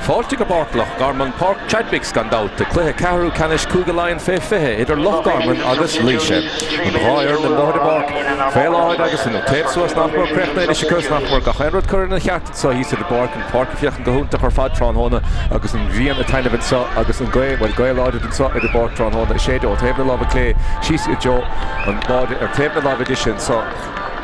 Fáilte go Páirc Loch Garman, Páirc Chadwicks gan dabht, do cluiche ceathrú ceannais Cúige Laighean fé 20 idir Loch Garman agus Laoise. An dhá fhoireann amuigh ar an bpáirc fé láthair agus an taobh suas nach mór críochnaithe anois acu is nach mór gach aon rud curtha ina cheart anseo thíos ar an bpáirc, an pháirc ag féachaint go hiontach ar fad tráthnóna agus an ghrian ag taitneamh anseo agus an gaoth, bhuel gaoth láidir anseo ar an bpáirc tráthnóna ag séideadh ó taobh na láimhe clé síos i dtreo an báide ar taobh na láimhe deise anseo.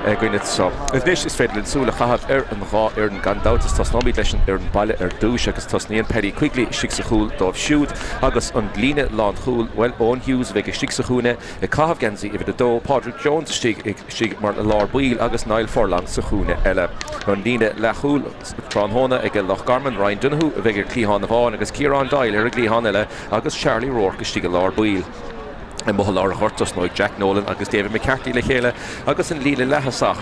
againn anseo. Anois is féidir linn súil a chaitheamh ar an dhá fhoireann gan dabht is tosnóimid leis an fhoireann baile ar dtús agus tosnaíonn Paddy Quigley istigh sa chúl dóibh siúd agus an líne lánchúil, bhuel Eoin Hughes a bheidh istigh sa chúinne ag caitheamh geansaí uimhir a dó, Pádraig Jones istigh istigh mar lár baill agus Niall Furlong sa chúinne eile. An líne leathchúil tráthnóna ag Loch Garman, Ryan Donoghue a bheidh ar chliathán amháin agus Ciarán Doyle ar an gcliathán eile agus Charlie Rourke istigh i lár baill. Amuigh i lár an ghoirt tosnóidh Jack Nolan agus David McCarthy le chéile agus an líne leath-thosach,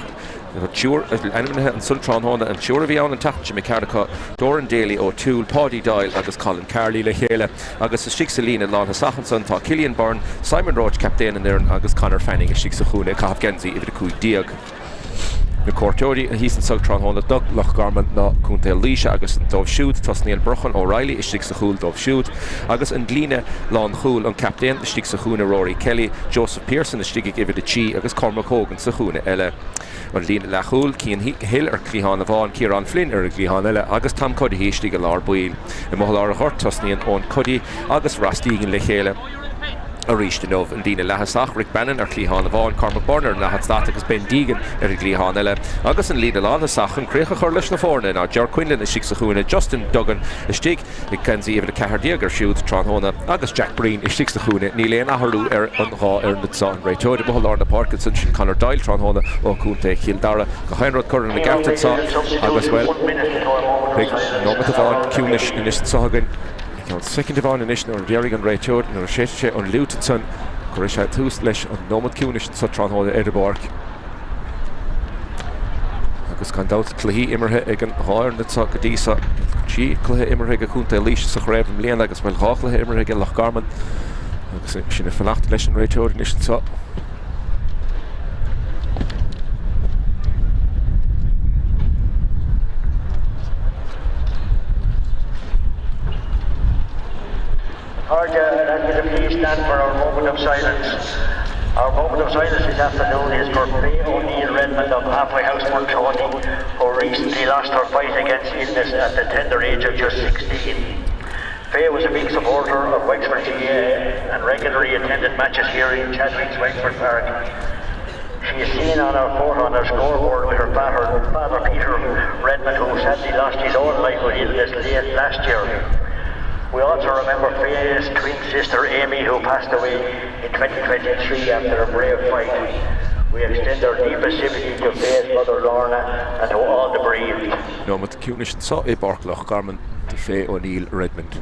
triúr ainmnithe ansan tráthnóna, an triúr a bhí ann an tseachtain seo imigh thart acu, Doran Daly O'Toole, Paudie Doyle agus Colin Carley le chéile agus istigh sa líne lánthosach ansan tá Cillian Byrne, Simon Roche, captaen an fhoireann agus Conor Fanning istigh sa chúinne ag caitheamh geansaí uimhir 15. Na cuairteoirí thíos anso tráthnóna do Loch Garman ná Contae Laoise agus dóibh siúd tosnaíonn Brochan O'Reilly istigh sa chúl dóibh siúd agus an líne lánchúil, an captaen istigh sa chúinne Rory Kelly, Joseph Pearson istigh ag uimhir 3 agus Cormac Hogan sa chúinne eile. An líne leathchúil, Cian Hill ar chliathán amháin, Ciarán Flynn ar an gcliathán eile agus Tom Cuddihy istigh i lár baill. Amuigh i lár an ghoirt tosnaíonn Eoin Cuddihy agus Ross Deegan le chéile. Arís inniu, an líne leath-thosach, Rick Bannon ar chliathán amháin, Cormac Byrne ar an leath-slat agus Ben Deegan ar an gcliathán eile, agus an líne lánthosach chun críoch a chur leis na foirne ná Ger Quinlan istigh sa chúinne, Justin Duggan istigh ag geansaí uimhir 14 air siúd tráthnóna agus Jack Breen istigh sa chúinne. Níl aon athrú ar an dhá fhoireann anseo. An réiteoir amuigh i lár na páirce ansan, sin Conor Doyle tráthnóna ó Chontae Chill Dara. Gach aon rud curtha ina gceart anseo agus, bhuel, beidh nóiméad amháin ciúnais anois anseo againn. Ceann soicind amháin anois nuair a déarfaidh an réiteoir, nuair a séidfidh sé an fhliúit ansan, cuirfidh sé tús leis an nóiméad ciúnais anso tráthnóna ar an bpáirc. Agus gan dabht cluichí imeartha ag an dhá fhoireann anso go dtí so. Trí chluiche imeartha ag Contae Laoise sa chraobh i mbliana agus bhuel dhá chluiche imeartha ag Loch Garman. Agus sinn ag fanacht leis an réiteoir anois anso. A chairde, I'd ask you to please stand for our moment of silence. Our moment of silence this afternoon is for Faye O'Neill Redmond of Halfway House Bunclody, who recently lost her fight against illness at the tender age of just 16. Faye was a big supporter of Wexford GAA and regularly attended matches here in Chadwick's Wexford Park. She is seen on our photo on our scoreboard with her father, Father Peter Redmond, who sadly lost his own life with illness late last year. We also remember Faye's twin sister Amy, who passed away in 2023 after a brave fight. We extend our deepest sympathy to Faye's mother Lorna and to all the bereaved. Nóiméad ciúnais anseo i bPáirc Loch Garman do Faye O'Neill Redmond.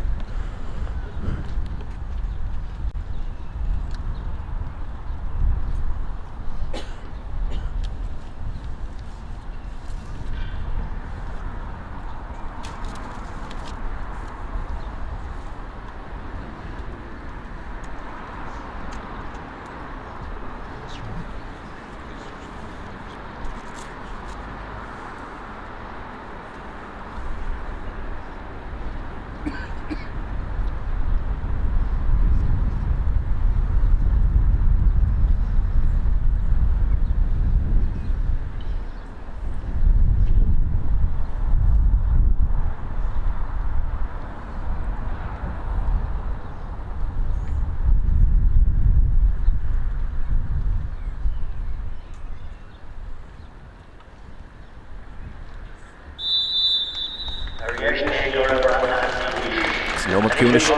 Nóiméad ciúnais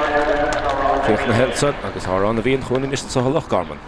críochnaithe ansan agus Amhrán na bhFiann chugainn anois anseo i Loch Garman.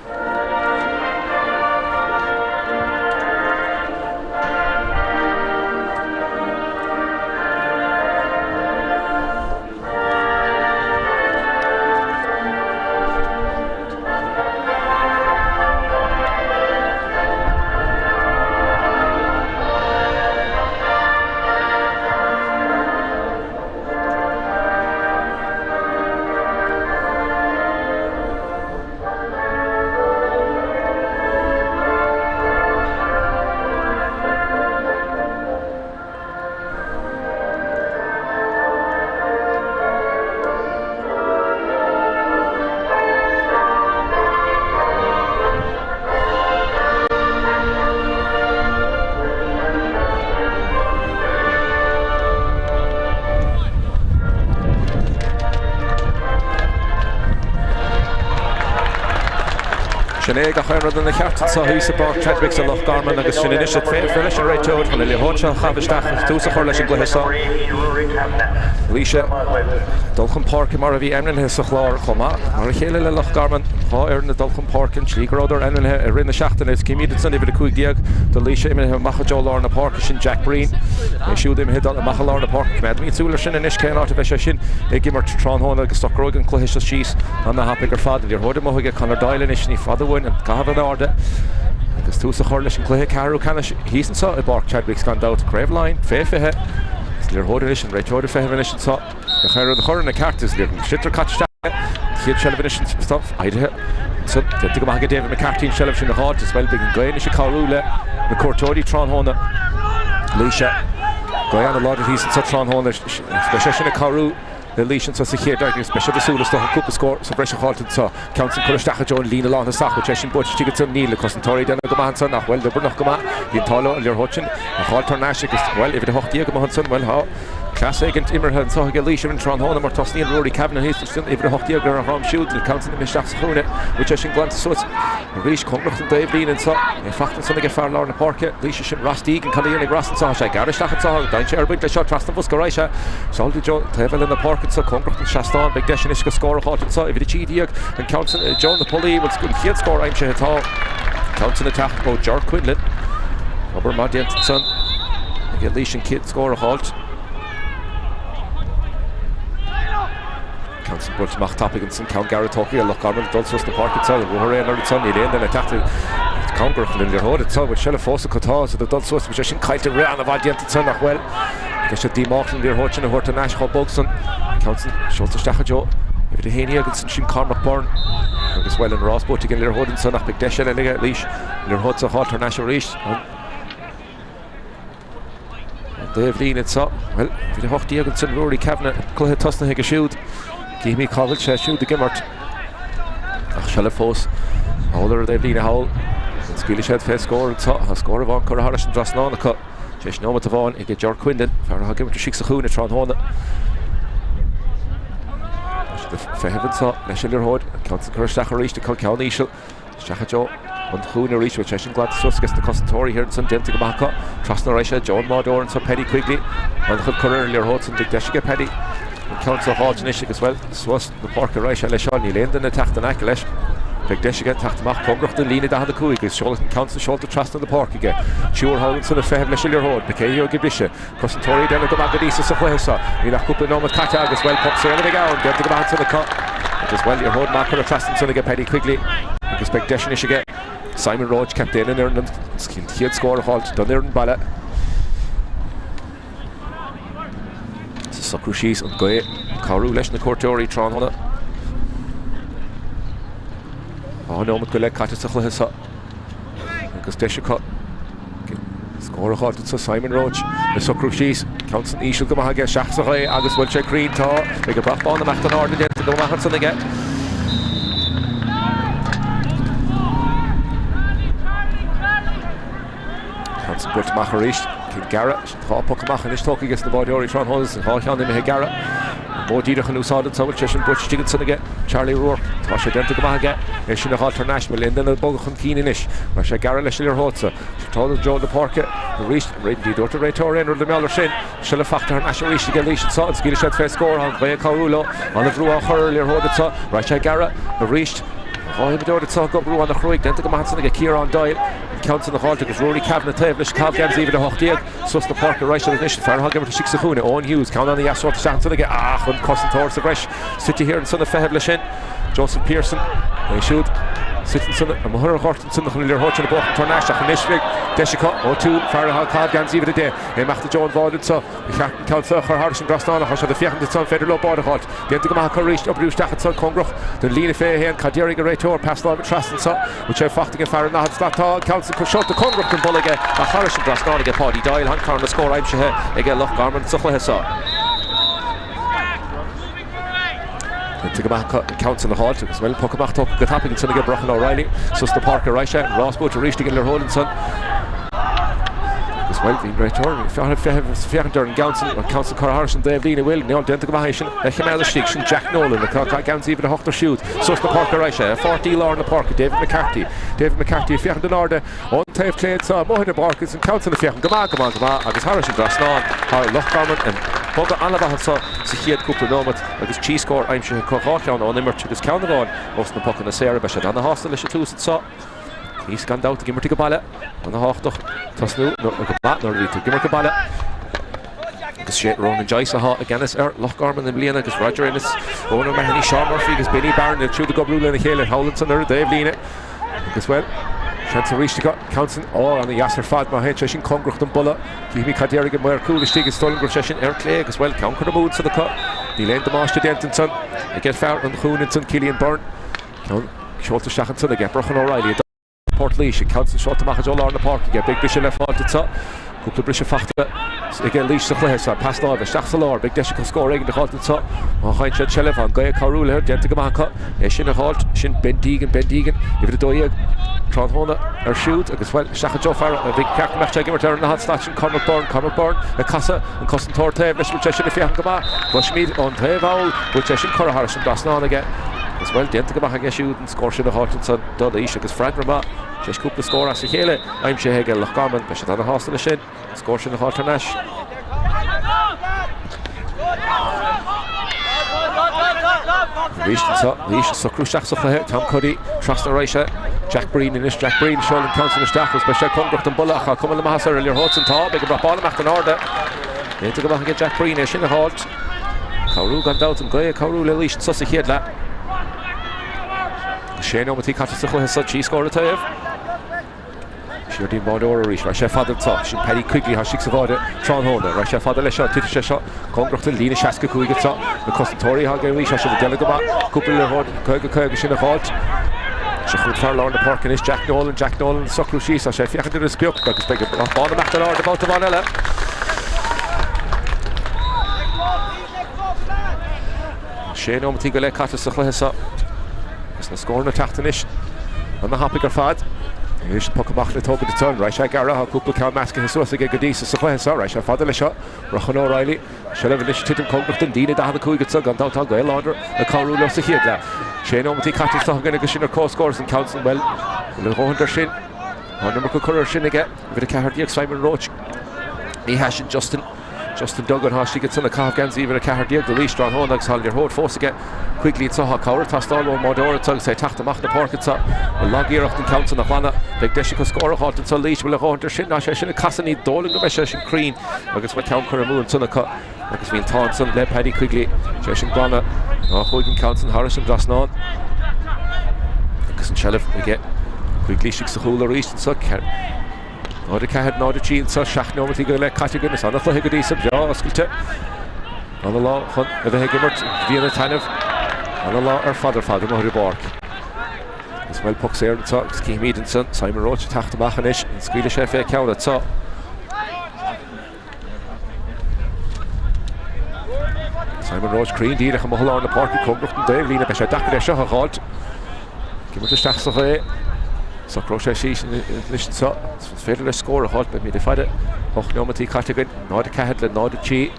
Sin é gach aon rud ina cheart anseo thíos i bPáirc Chadwicks i Loch Garman agus sinn anois ag feitheamh leis an réiteoir chun an liathróid seo a chaitheamh isteach agus tús a chur leis an gcluiche seo. Laoise ag dul chun páirce mar a bhí ainmnithe sa chlár chomh maith. Mar a chéile le Loch Garman, an dá fhoireann ag dul chun páirce an tslí go rabhadar ainmnithe i rith na seachtaine. Is címid ansan uimhir 15 do Laoise imithe amach i dtreo lár na páirce, sin Jack Breen. É siúd imithe dul amach i lár na páirce. Coimeádfaimid súil air sin anois cén áit a bheidh sé sin ag imirt tráthnóna agus socróidh an cluiche seo síos ana-thapaidh ar fad. An liathróid amuigh aige Conor Doyle anois, ní fada uainn an caitheamh in airde agus tús a chur leis an gcluiche ceathrú ceannais thíos anseo i bPáirc Chadwicks gan dabht. Craobh Laighean fé 20. Is liathróid anois, an réiteoir ag feitheamh anois anseo. Gach aon rud a chur ina ceart is sliotar caite isteach aige. An chéad seilbh anois anseo éirithe ansan. Déanta go maith aige David McCarthy an seilbh sin a dh'fháilt. Is bhuel beidh an ghaoth anois ag cabhrú le na cuairteoirí tráthnóna. Laoise. Gaoth ana-láidir thíos anseo tráthnóna. Beidh sé sin ag cabhrú le Laois anseo sa chéad leath agus beidh siad ag súil is dócha cúpla scór sa bhreis a dh'fháilt anseo. Ceann san curtha isteach i dtreo an líne lántosach, bhfuil sé sin buailte istigh ansan? Níl, na cosantóirí ag déanamh go maith ansan ach bhuel, liobarnach go maith. Bhí an t-ádh leo an liathróid sin a dh'fháilt thar n-ais agus bhuel, uimhir 18 amuigh ansan, bhuel, tá cleas éigint imeartha anseo ag Laois ar an tráthnóna mar tosnaíonn Ruairí Kavanagh thíos ansan, uimhir 18 ar a dhroim siúd, an ceann san imithe isteach sa chúinne, bhfuil sé sin glanta suas arís, cóngarach don dtaobhlíne anseo, é fachta ansan ag fear lár na páirce, Laoise sin Ross Deegan, cad a dhéanfaidh Ross anseo? Tá sé ag gearradh isteach anseo agus d'fhan sé ar baint leis seo trasna an bhosca arís é. Seolta i dtreo taobh eile na páirce anseo, cóngarach don seastán. Beidh deis anois acu scór a dh'fháilt anseo. Uimhir 13, an ceann san i dtreo na pollaí. Bhfuil an chéad scór aimsithe? Tá. An ceann san ag teacht ó Ger Quinlan. Obair maith déanta ansan ag Laois an chéad scór a dh'fháilt. Ceann san buailte amach tapaidh ansan, ceann gearr tógtha ag Loch Garman ag dul suas na páirce anseo, ruathar aonair ansan, níl aon duine ag teacht cóngarach don liathróid anseo, bhfuil seilbh fós acu tá siad ag dul suas, bhfuil sé sin caillte, rith an-mhaith déanta ansan nach bhfuil? Beidh sé díomách an liathróid sin a thabhairt thar n-ais chomh bog san. Ceann san seolta isteach i dtreo uimhir 11 ansan, sin Cormac Byrne agus bhuel an rás buaite ag an liathróid ansan ach beidh deis eile aige Laois an liathróid seo a dh'fháilt thar n-ais arís. An taobhlíne anseo, bhuel, uimhir 18 ansin, Ruairí Kavanagh, cluiche tosnaithe aige siúd. Cífimid cá bhfuil sé siúd ag imirt. Ach seilbh fós thall ar an dtaobhlíne thall. An scaoilfidh siad fé scór anseo? Tá scór amháin curtha thairis an dtrasnán acu. Tar éis nóimeat amháin ag Ger Quinlan, fear atá ag imirt istigh sa chúinne tráthnóna. Tá siad ag feitheamh anseo leis an liathróid. An ceann san curtha isteach arís acu, ceann íseal. Isteach i dtreo an chúinne arís, bhfuil sé sin glanta suas aige na cosantóirí thiar ansan, déanta go maith acu. Trasna arís i dtreo an mbáireoir anso, Paddy Quigley. An-chuid curtha ar an liathróid san, beidh deis aige Paddy an ceann seo a dh'fháilt anois agus, bhuel, suas na páirce arís leis seo, níl aon duine ag teacht in aice leis. Beidh deis aige teacht amach cóngarach don líne 45 agus seoladh an ceann san seolta trasna na páirce aige. Triúr thall ansan ag feitheamh leis an liathróid, cé a gheobhaidh an briseadh? Cosantóirí ag déanamh go maith go dtí so sa chluiche seo. Níl ach cúpla nóiméad caite agus, bhuel, poc saor a bheidh ann. Déanta go maith ansan acu. Agus, bhuel, liathróid maith curtha trasna ansan aige Paddy Quigley agus beidh deis anois aige Simon Roche, captaen an fhoireann, an chéad scór a dh'fháilt don fhoireann baile. Sa socrú síos, an ghaoth ag cabhrú leis na cuairteoirí tráthnóna. 2 nóiméad go leith caite sa chluiche seo. Agus deis acu scór a dh'fháilt anso Simon Roche ag socrú síos. Ceann san íseal go maith aige, isteach sa ghaoth agus bhfuil sé cruinn? Tá. Beidh an brat bán imeacht in airde déanta go maith ansan aige. Ceann san buailte amach arís. Cinn gearra. Sin 2 poc amach anois tógtha aige na báireoirí tráthnóna sin 2 cheann imithe gearra. An modh díreach in úsáid anso, bhfuil sé sin buailte istigh ansan aige Charlie Rourke. Tá sé déanta go maith aige é sin a dh'fháilt thar n-ais. Bhfuil aon duine ag bogadh chun cinn anois? Raibh sé ag gearradh leis an liathróid sa Tá i dtreo na páirce arís. Ní dúirt an réiteoir aon rud i ngeall air sin. Seilbh fachta thar n-ais arís aige Laois anso. An scaoilfidh siad fé scór? Tá an ghaoth ag cabhrú leo. An-bhrú á chur ar an liathróid anso. Raibh sé ag gearradh arís. 2 imreoir anso ag oibriú an-chruaidh. Déanta go maith ansan aige Ciarán Doyle. An ceann san a dh'fháilt agus Ruairí Kavanagh taobh leis. Caitheamh geansaí uimhir 18. Suas na páirce arís anois, an fear atá ag imirt istigh sa chúinne, Eoin Hughes, ceann ana-dheas seolta isteach ansan aige ach an cosantóir sa bhreis suite thiar ansan ag feitheamh leis sin, Joseph Pearson, é siúd suite ansan amuigh ar an ghort ansan chun an liathróid sin a bhuachtaint thar n-ais ach anois beidh deis acu, O'Toole, fear atá ag caitheamh geansaí uimhir 10, é imeacht i dtreo an bháid anso, ba cheart an ceann seo a chur thairis an dtrasnán ach tá siad ag féachaint ansan, an féidir leo báide a dh'fháilt. Déanta go maith acu arís, oibriú isteach ansan cóngarach don líne 21, cad déarfaidh an réiteoir, pas láimhe trasna anso. Bhfuil sé fachta ag an fear i ndaichead slat? Tá an ceann san seolta cóngarach don bpoll aige ach thairis an dtrasnán aige Páidí Doyle. Tá an tarna scór aimsithe aige Loch Garman sa chluiche seo. Déanta go maith acu an ceann san a dh'fháilt agus bhuel, poc amach tógtha go tapaidh ansan aige Brochan O'Reilly. Suas na páirce arís é. Rás buaite arís ag an liathróid ansan. Agus, bhuel, bhí an réiteoir ag féachaint ar an gceann san, an ceann san curtha thairis an dtaobhlíne, bhuel, níl déanta go maith é sin a choimeád istigh, sin Jack Nolan atá ag caitheamh geansaí uimhir 8 air siúd, suas na páirce ar ais é, a pháirtí i lár na páirce, David McCarthy, David McCarthy ag féachaint in airde ón taobh clé anseo, amuigh ar an bpáirc agus an ceann san ag féachaint go maith, go maith, go maith agus thairis an dtrasnán, tá Loch Garman ag bogadh an-mhaith anseo sa chéad cúpla nóimeat agus trí scór aimsithe acu, dhá cheann ón imirt agus ceann amháin ós na pocanna saora. Beidh siad ana-shásta leis an tús anseo. Laois gan dabht ag imirt ag baile, ana-thábhachtach tosnú go maith nuair a bhí tú ag imirt ag baile. Agus sé Ronan Joyce atá i gceannas ar Loch Garman i mbliana agus Roger Ennis, Eoin O'Mahony, Seán Murphy agus Benny Barron iad siúd ag oibriú lena chéile thall ansan ar an dtaobhlíne. Agus bhuel, seans arís acu, ceann san, ó, ana dheas ar fad má théann sé sin cóngarach don bpolla. Cífimid cad déarfaidh an maor cúil istigh, is dóigh liom go raibh sé sin ar clé agus bhuel, ceann curtha amú ansan acu. Níl aon damáiste déanta ansan ag fear an chúin ansan, Cillian Byrne. Ceann seolta isteach ansan aige Brochan O'Reilly do Phort Laoise. Ceann san seolta amach i dtreo lár na páirce aige. Beidh briseadh le fáilt anseo. Cúpla briseadh fachta aige Laois sa chluiche seo. Pas láimhe isteach sa lár. Beidh deis acu scór éigin a dh'fháilt anseo. Má fhaigheann siad seilbh, tá an gaoth ag cabhrú leo. Déanta go maith acu é sin a dh'fháilt. Sin Ben Deegan. Ben Deegan, uimhir 12 tráthnóna air siúd agus, bhuel, isteach i dtreo fear a bhí ceart go mbeadh sé ag imirt ar an daichead slat sin, Cormac Byrne. Cormac Byrne ag casadh an cosantóir taobh leis. Bhfuil sé sin ag féachaint go maith? Cloisimid ón taobh thall. Bhfuil sé sin curtha thairis an dtrasnán aige? Agus, bhuel, déanta go maith aige siúd an scór sin a dh'fháilt ansan do Laois agus freagra maith tar éis cúpla scór as a chéile aimsithe aige Loch Garman. Beidh siad ana-shásta leis sin, an scór sin a dh'fháilt thar n-ais. Arís anseo, Laois ag socrú isteach sa chluiche, Tom Cuddy trasna ar ais é, Jack Breen anois, Jack Breen, seolann an ceann san isteach agus beidh sé cóngarach don bpolla ach tá cuma na maitheasa ar an liathróid san, tá, beidh an brat bán imeacht in airde. Déanta go maith aige Jack Breen é sin a dh'fháilt. Cabhrú gan dabht, an gaoth ag cabhrú le Laois anseo sa chéad leath. Sé nóimeataí caite sa chluiche seo, 3 scór an taobh. Siar dtí'n báireoir arís, raghadh sé fada anseo, sin Paddy Quigley, tá istigh sa bháide tráthnóna, raghadh sé fada leis seo, titfidh sé seo cóngarach don líne 65 anseo, na cosantóirí atá ag Laois, tá siad ag déanamh go maith, cúpla liathróid 50 50 sin a dh'fháilt. Seo chugainn fear lár na páirce anois, Jack Nolan, Jack Nolan ag socrú síos, tá sé ag féachaint ar an sprioc agus beidh an brat bán imeacht in airde babhta amháin eile. Sé nóimeataí go leith caite sa chluiche seo agus na scóranna ag teacht anois ana thapaidh ar fad. Anois an poc amach le tógaint ansan. Raghaidh sé gearradh. Tá cúpla ceann meascaithe suas aige go dtí so sa chluiche seo. Raghaidh sé fada leis seo. Brochan O'Reilly. Seilbh anois ag titim cóngarach don líne 45 anso. Gan dabht tá gaoth láidir ag cabhrú leo sa chéad leath. Sé nóimeataí caite anseo againn agus sinn ar comhscór is an ceann san, bhuel, bhfuil a dhóthain air sin? Tá an iomarca curtha air sin aige. Uimhir 14 Simon Roche. Ní hea sin Justin. Justin Duggan, tá istigh ansan ag caitheamh geansaí uimhir 14 do Laois tráthnóna agus tá an liathróid fós aige. Quigley anseo, tá cabhair ag teastáil ón mbáireoir anseo agus é ag teacht amach na páirce anseo. Lag-iarracht an ceann san a ghlanadh. Beidh deis acu scór a dh'fháilt anseo Laois. Bhfuil a dhóthaint air sin? Tá sé sin ag casadh, ní dóigh liom go mbeidh sé sin cruinn agus bhfuil ceann curtha amú ansan acu agus bhí an t-ádh ansan le Paddy Quigley. Sé sin glanadh. Ná chuaigh an ceann san thairis an dtrasnán agus an tseilbh aige Quigley istigh sa chúl arís anseo. 0, 4, 0, 3 anseo, 7 nóimeataí go leith caite againn. Is an-chluiche go dtí so, breá oscailte. Ana-lá chun a bheith ag imirt, bhí ana taitneamh. Ana-lá ar fad ar fad amuigh ar an bpáirc. Is bhuel poc saor anseo agus cífimid ansan Simon Roche ag teacht amach anois, an scaoilfidh sé fé ceann anseo. Simon Roche cruinn díreach amuigh i lár na páirce cóngarach don dtaobhlíne. Beidh sé deacair é seo a dh'fháilt. Ag imirt isteach sa ghaoth. Socróidh sé síos anois anseo. Is féidir leis scór a dh'fháilt. Beimid ag faire. 8 nóimeataí caite againn. 0-4 le 0-3.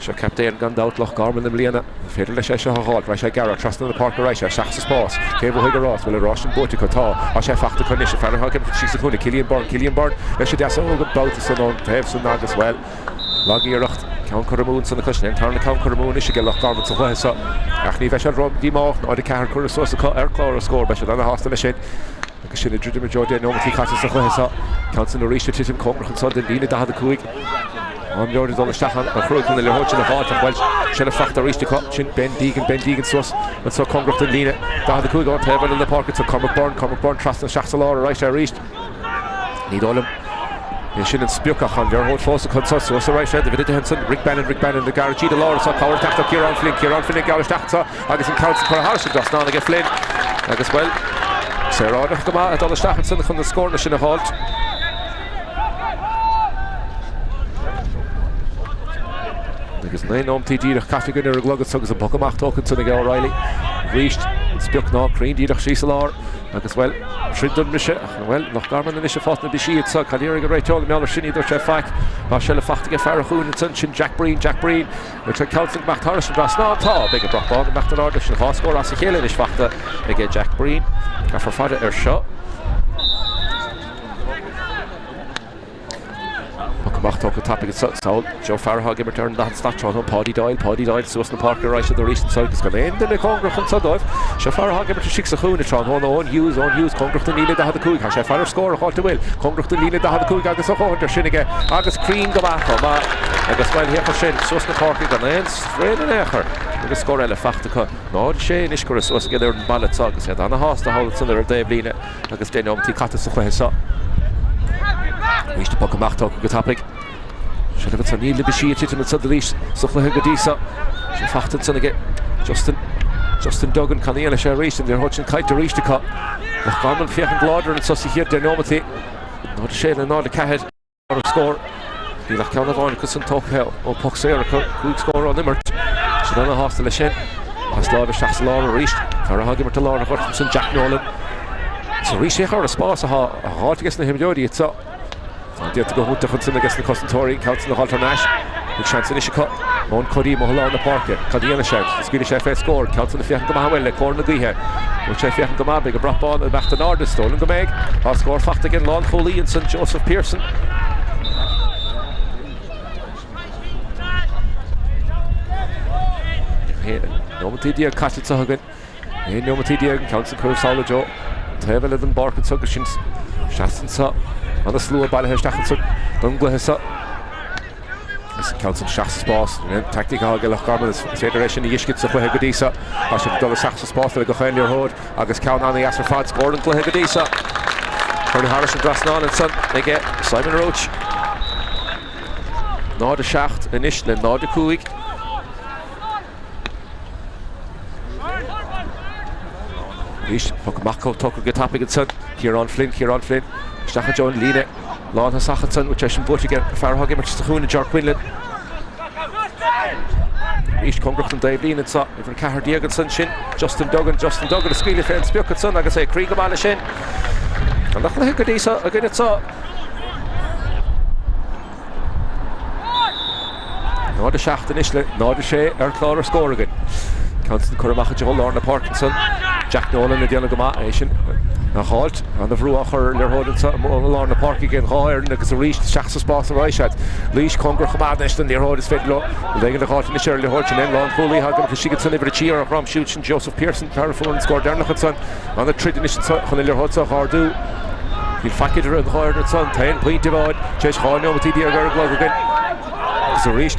Seo captaen gan dabht Loch Garman i mbliana. An féidir leis é seo a dh'fháilt? Raghaidh sé ag gearradh trasna na páirce raghaidh sé isteach sa spás. Cé bhuafaidh an rás? Bhfuil an rás sin buaite acu? Tá. Tá sé fachta acu anois. An fear atá ag imirt síos sa chúinne, Cillian Byrne. Cillian Byrne leis an deasóg an babhta san ón taobh san agus, bhuel, lag-iarracht. Ceann curtha amú ansan acu. Sin é an tarna ceann curtha amú anois aige Loch Garman sa chluiche seo. Ach ní bheidh siad ró-dhíomách. 0-4 curtha suas acu ar chlár an scóir. Beidh siad ana-shásta leis sin. Agus sinn ag druidim i dtreo 10 nóimeataí caite sa chluiche seo. Ceann san arís ag titim cóngarach ansan don líne 45. An leor ag dul isteach an chruaidh chun na liathróid sin a dh'fháilt ach bhuel, seilbh fachta arís acu. Sin Ben Deegan, Ben Deegan suas anso cóngarach don líne 45 ón taobh eile na páirce anso Cormac Byrne, Cormac Byrne trasna isteach sa lár arís arís. Ní dóigh liom é sin an sprioc ach an liathróid fós acu anso suas arís é David ansan Rick Bannon, Rick Bannon ag gearradh tríd an lár anso cabhair ag teacht ó Ciarán Flynn, Ciarán Flynn ag gearradh isteach anso agus an ceann san curtha thairis an dtrasnán aige Flynn agus bhuel, saoránach go maith ag dul isteach ansan chun na scóranna sin a dh'fháilt. Agus 9 nóimeataí díreach caite againn ar an gclog anso agus an poc amach tógtha ansan ag O'Reilly. Arís, an sprioc ná cruinn díreach síos i lár. Agus, bhuel, troid don mbriseadh, ach, bhuel, Loch Garman anois ag fáil na brisí anseo. Cad a déarfaidh an réiteoir mar gheall air sin? Ní dúirt sé faic. Tá seilbh faighte ag fear an chúin ansan, sin Jack Breen, Jack Breen. Bhfuil sé ceann san ag imeacht thairis an dtrasnán? Tá. Beidh an brat bán ag imeacht in airde. Sin 2 scór as a chéile anois faighte aige Jack Breen. Caithfear faire air seo. Poc amach tógtha tapaidh anso. Samhail Joe Farragh ag imirt ar an leath slat tráthnóna. Páidí Doyle, Páidí Doyle suas na páirce ar aghaidh siad arís anso agus gan aon duine cóngarach anso dóibh. Seo Farragh ag imirt istigh sa chúinne tráthnóna. Eoin Hughes, Eoin Hughes cóngarach don líne 45. Tá sé ag faire ar scór a fháilt an bhfuil. Cóngarach don líne 45 agus a dhóthain de sin aige agus cruinn go maith chomh maith agus bhuel féach air sin suas na páirce gan aon straon in aon chor agus scór eile faighte acu. 0-6 anois curtha suas ag an fhoireann baile anso agus iad ana-shásta thall ansan ar an dtaobhlíne. Agus 10 neomatí caite sa chluiche seo. Arís an poc amach tógtha go tapaidh. Seilbh ansan níl na brisí ag titim ansan arís sa chluiche go dtí seo. Sé faighte ansan aige Justin Justin Duggan cad a dhéanfaidh sé arís an liathróid sin caillte arís acu. Loch Garman féachaint láidir anso sa chéad 10 neomatí. 0-6 le 0-4. Ar an scór, níl ach ceann amháin acu san tógtha ó poc saor acu, 5 scór ón imirt. Siad ana-shásta leis sin. Pas láimhe isteach sa lár arís. Fear atá ag imirt i lár an ghoirt ansan, Jack Nolan. Is arís féach ar an spás atá á dh'fháilt aige na himreoirí anseo. Tá déanta go hiontach ansan aige na cosantóirí, ceann san a dh'fháilt thar n-ais. Bhí seans anois acu. Eoin Cody amuigh i lár na páirce. Cad a dhéanfaidh sé? Scaoilfidh sé fé scór. Ceann san ag féachaint go maith an bhfuil le cóir na gaoithe. Bhfuil sé ag féachaint go maith? Beidh an brat bán ag imeacht in airde. Is dóigh liom go mbeidh. Tá scór faighte ag an lánchúlaí ansan, Joseph Pearson. Nóimeataí déag caite anseo againn. 11 neomatí, an ceann san curtha sall i dtreo an taobh eile den bpáirc anseo agus sin seasta anseo. Ana slua bailithe isteach anseo don gcluiche seo. Agus an ceann san isteach sa spás. Teaictic atá ag Loch Garman is féidir é sin a fheiscint sa chluiche go dtí seo. Tá siad ag dul isteach sa spás le gach aon liathróid agus ceann an-dheas ar fad. Scór an chluiche go dtí seo. Curtha thairis an dtrasnán ansan aige Simon Roche. 0-7 anois le 0-5. Arís, poc amach tógtha go tapaidh ansan. Ciarán Flynn, Ciarán Flynn isteach i dtreo an líne lánthosach ansan, bhfuil sé sin buaite aige fear atá ag imirt sa chúinne, Ger Quinlan. Arís cóngarach don dtaobhlíne anseo, uimhir 14 ansan sin, Justin Duggan, Justin Duggan ag scaoileadh fén sprioc ansan agus é cruinn go maith leis sin. Ana chluiche go dtí seo againn anseo. 0-7 anois le 0-6 ar chlár ar scór againn. Ceann san curtha amach i dtreo lár na páirce ansan. Jack Nolan ag déanamh go maith é sin a dh'fháilt. Ana bhrú á chur ar liathróid anso i lár na páirce ag an dhá fhoireann agus arís isteach sa spás a raghaidh siad. Laois cóngarach chomh maith anois don liathróid is féidir leo rud éigin a dh'fháilt anois ar an liathróid sin. Lánchúlaí atá ag imeacht istigh ansan uimhir 3 ar a dhrom siúd sin Joseph Pearson fear a fuair an scór deireanach ansan. Ana troid anois anso chun an liathróid seo a dh'ardú. Níl faic idir an dhá fhoireann anso, an t-aon pointe amháin tar éis 12 neomataí ar an gclog againn. Agus arís,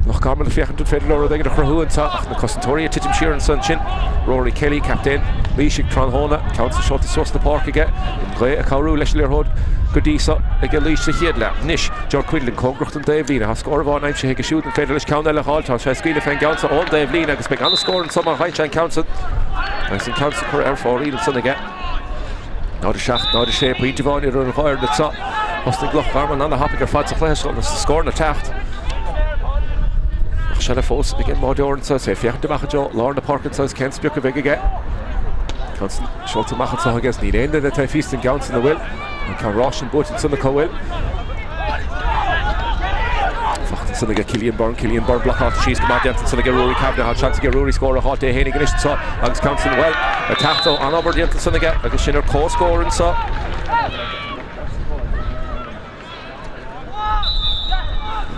Loch Garman ag féachaint an féidir leo rud éigin a chruthú anso ach na cosantóirí ag titim siar anso ansin. Rory Kelly, captaen Laois ag tráthnóna, ceann san seolta suas na páirce aige, an ghaoth ag cabhrú leis an liathróid go dtí so aige Laois sa chéad leath. Anois, Ger Quinlan cóngarach don dtaobhlíne. Tá scór amháin aimsithe aige siúd, an féidir leis ceann eile a dh'fháilt? Tá sé ag scaoileadh fén gceann so ón dtaobhlíne agus beidh ana-scór anso má fhaigheann sé an ceann san. Agus an ceann san curtha ar fóraoil ansan aige. 0-7, 0-6, pointe amháin idir an dhá fhoireann anseo. Thosnaigh Loch Garman ana-thapaidh ar fad sa chluiche seo agus na scóranna ag teacht. Ach seilbh fós ag an mbáireoir anseo is é ag féachaint amach i dtreo lár na páirce anseo is cén sprioc a bheidh aige. Ceann san seolta amach anseo aige is níl aon duine taobh thíos den gceann san an bhfuil. An ceann ráis sin buaite ansan acu an bhfuil. Faighte ansan aige Cillian Byrne, Cillian Byrne blocáilte síos go maith déanta ansan aige Ruairí Kavanagh. Tá seans aige Ruairí scór a dh'fháilt é fhéinig anois anseo agus ceann san, bhuel, ag teacht ó an-obair déanta ansan aige agus sin ar comhscór anseo.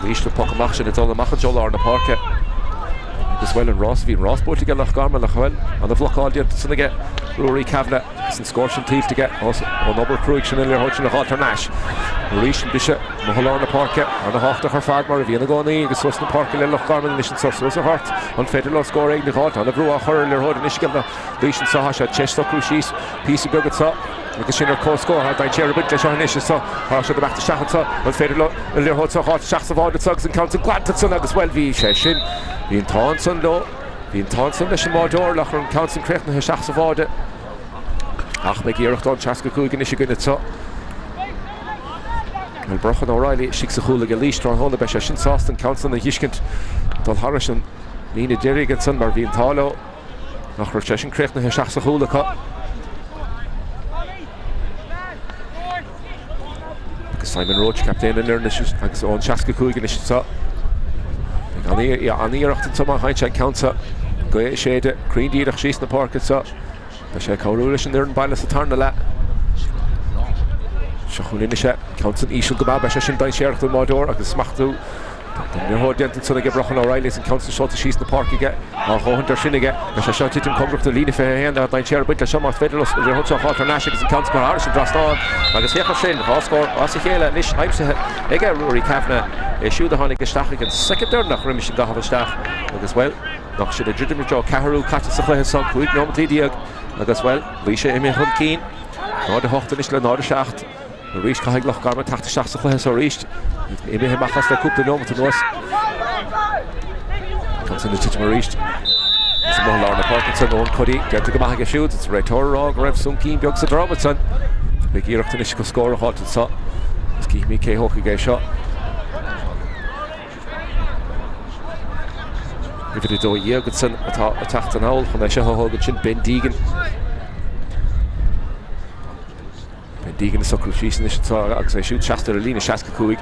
Arís an poc amach sin ag dul amach i dtreo lár na páirce. Agus bhuel an rás, bhí an rás buaite aige Loch Garman ach bhuel, ana-bhlocáil déanta ansan aige Ruairí Kavanagh agus an scór sin tuillte aige ón obair chruaidh sin an liathróid sin a dh'fháilt thar n-ais. Arís an briseadh amuigh i lár na páirce, ana-thábhachtach ar fad mar a bhíonn i gcónaí agus suas na páirce le Loch Garman anois anso suas an ghort. An féidir leo scór éigin a dh'fháilt? Ana-bhrú á chur ar an liathróid anois aige Laois anso. Tá siad tar éis socrú síos píosa beag anso agus sin ar comhscór. Tá dainséar ag baint leis seo anois anso. Tá siad ag imeacht isteach anso. An féidir leo an liathróid seo a dh'fháilt isteach sa bháide anso agus an ceann san glanta ansan agus bhuel bhí sé sin, bhí an t-ádh ansan leo, bhí an t-ádh ansan leis an mbáireoir nach raibh an ceann san críochnaithe isteach sa bháide. Ach beidh iarracht ón 65 anois againn anso. Bhuel Brochan O'Reilly istigh sa chúl aige Laois tráthnóna, beidh sé sin sásta an ceann san a dh'fheiscint dul thairis an líne deiridh ansan mar bhí an t-ádh leo nach raibh sé sin críochnaithe isteach sa chúl acu. Simon Roche, captaen an fhoireann anois agus ón 65 anois anseo. Beidh an-iarracht anseo má fhaigheann sé an ceann seo. An ghaoth ag séideadh cruinn díreach síos na páirce anseo. Beidh sé ag cabhrú leis an fhoireann baile sa tarna leath. Seo chugainn anois é. Ceann san íseal go maith. Beidh sé sin dainséarach don mbáireoir agus smachtú den liathróid déanta ansan aige Brochan O'Reilly agus an ceann san seolta síos na páirce aige. Á dhóthain de sin aige. Beidh sé seo ag titim cóngarach don líne 21. Tá dainséar ag baint leis seo más féidir leo an liathróid seo a fháil thar n-ais agus an ceann san curtha thairis an dtrasnán. Agus féach air sin, 2 scór as a chéile anois aimsithe aige Ruairí Kavanagh, é siúd a tháinig isteach ag an soicind deireanach roimis an gcaitheamh isteach agus, bhuel, nach sin ag druidim i dtreo ceathrú caite sa chluiche seo, 15 nóimeataí agus, bhuel, Laois imithe chun cinn, 0-8 anois le 0-7. Arís caithfidh Loch Garman teacht isteach sa chluiche seo arís. Imithe amach as le cúpla neomat anuas. Ceann san ag titim arís. Is amuigh i lár na páirce ansan Eoin Cuddy. Déanta go maith aige siúd. Is an réiteoir ag rá go raibh soncín beag sa drom ansan. Beidh iarracht anois acu scór a fháilt anseo. Is cífimid cé thógfaidh é seo. Uimhir 12 ansan atá ag teacht anall chun é seo a thógaint sin Ben Deegan. Ben Deegan ag socrú síos anois anseo agus é siúd seasta ar an líne 65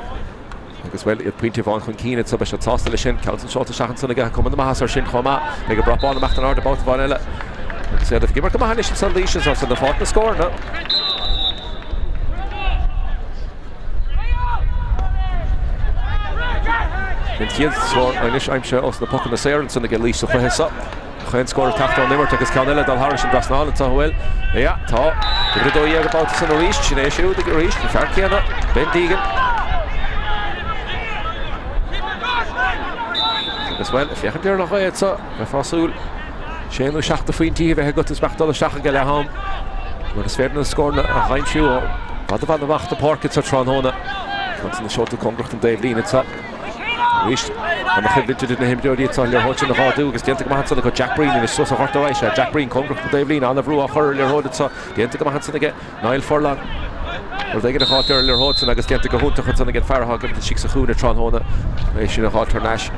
agus, bhuel, iad pointe amháin chun cinn anseo, beidh siad sásta leis sin. Ceann san seolta isteach ansan aige, cuma na maitheasa air sin chomh maith. Beidh an brat bán amach in airde babhta amháin eile agus iad ag imirt go maith anois ansan Laois anseo san ag fáilt na scóranna. An chéad scór anois aimsithe ós na pocanna saora ansan aige Laois sa chluiche seo. Chaon scór ag teacht ón imirt agus ceann eile ag dul thairis an dtrasnán anseo, an bhfuil? Yeah, tá. Uimhir 12 an babhta san arís, sin é siúd arís, an fear céanna, Ben Deegan. Agus bhuel, ag féachaint ar an ghaoth anseo, bheifeá ag súil sé nó seacht de phointí a bheith agat is beadh dul isteach ag leath am. Mar is féidir na scóranna a aimsiú ó fad i bhfad amach na páirce anseo tráthnóna. Ceann san seolta cóngarach don dtaobhlíne anseo. Arís, an-choimhlint idir na himreoirí atá an liathróid sin a dh'ardú agus déanta go maith ansan acu Jack Breen anois suas an gort ar aghaidh. Jack Breen cóngarach don dtaobhlíne, an-bhrú á chur ar an liathróid anseo. Déanta go maith ansan aige Niall Furlong. Rud éigin a dh'fháilt ar an liathróid san agus déanta go hiontach ansan ag an fear atá ag imirt istigh sa chúinne tráthnóna. É sin a dh'fháilt thar n-ais.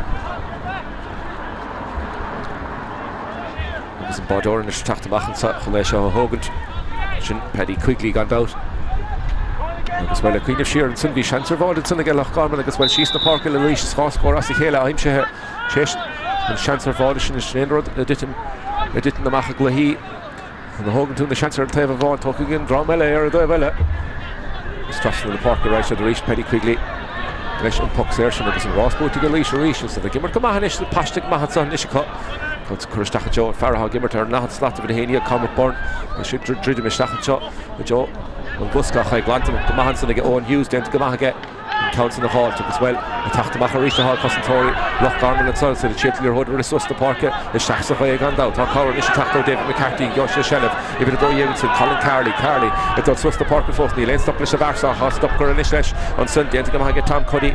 Agus an báideoir anois ag teacht amach anseo chun é seo a thógaint. Sin Paddy Quigley gan dabht. Agus bhuel, ag cuimhneamh siar ansin, bhí seans ar bháide ansin aige Loch Garman agus bhuel síos na páirce le Laois is 2 scór as a chéile aimsithe tar éis an seans ar bháide sin. Sin an rud a dtiteann amach i gcluichí. Nuair a thógann tú na seans ar an taobh amháin, tógfaidh an dream eile ar an dtaobh eile. Is trasna na páirce a raghaidh siad arís, Paddy Quigley leis an poc saor sin agus an rás buaite ag Laois arís. Is iad ag imirt go maith anois, na paiste go maith anseo anois acu. Tá cur isteach anseo, an fear atá ag imirt ar an leathad slat uimhir 11, Cormac Byrne. Tá sé druidim isteach anseo i dtreo an bhosca ach é glanta go maith ansan ag Eoin Hughes, déanta go maith aige. An ceann san a dh'fháilt agus, bhuel, ag teacht amach arís atá cosantóirí Loch Garman ansan is iad ag triail liathróid a rith suas na páirce isteach sa ghaoth gan dabht. Tá cabhair anois ag teacht ó David McCarthy, gheobhaidh sé seilbh. Uimhir 12 ansin, Colin Carley. Carley ag dul suas na páirce fós. Níl aon stop leis an bhfear seo ach tá stop curtha anois leis ansan. Déanta go maith aige Tom Cuddy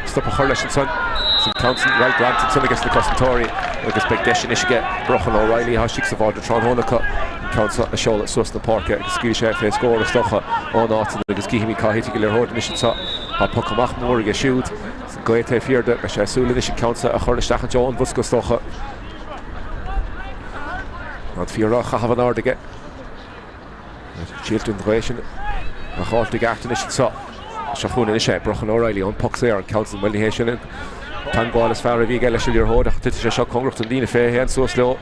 stop a chur leis ansan. Is an ceann san, bhuel, glanta ansan aige na cosantóirí agus beidh deis anois aige Brochan O'Reilly, atá istigh sa bháide tráthnóna acu, an ceann seo a sheoladh suas na páirce agus scaoilfidh sé fé scór is dócha ón áit san agus cífimid cá thitfidh an liathróid anois anseo. Tá poc amach mór aige siúd is an gaoth taobh thiar de. Beidh sé ag súil anois an ceann seo a chur isteach i dtreo an bhosca is dócha. An fear á chaitheamh in airde aige. Triail an ghaoth sin a dh'fháilt i gceart anois anseo. Seo chugainn anois é, Brochan O'Reilly ón poc saor, an ceann san, bhuel ní hé sin an teagmháil is fearr a bhí aige leis an liathróid ach titfidh sé seo cóngarach don líne 21 suas leo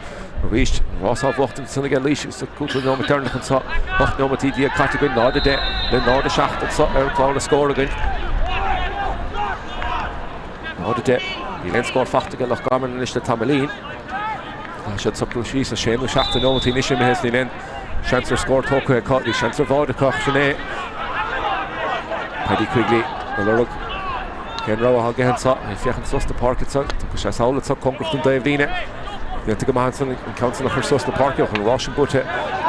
arís. An rás á bhuachtaint ansan aige Laois sa cúpla nóimeat deireanach anseo. 18 nóimeataí caite againn, 0-10 le 0-7 anseo ar chlár na scór againn. 0-10. Níl aon scór fachta aige Loch Garman anois le tamaillín. Tá siad socrú síos a sé nó seacht de nóimeataí anois imithe is níl aon seans ar scór tógtha acu. Bhí seans ar bháide acu ach sin é. Paddy Quigley ag lorg cén rogha atá aige anseo. Ag féachaint suas na páirce anseo. Tugfaidh sé sall anseo cóngarach don dtaobhlíne. Déanta go maith ansan an ceann san a chur suas na páirce ach an rás sin buaite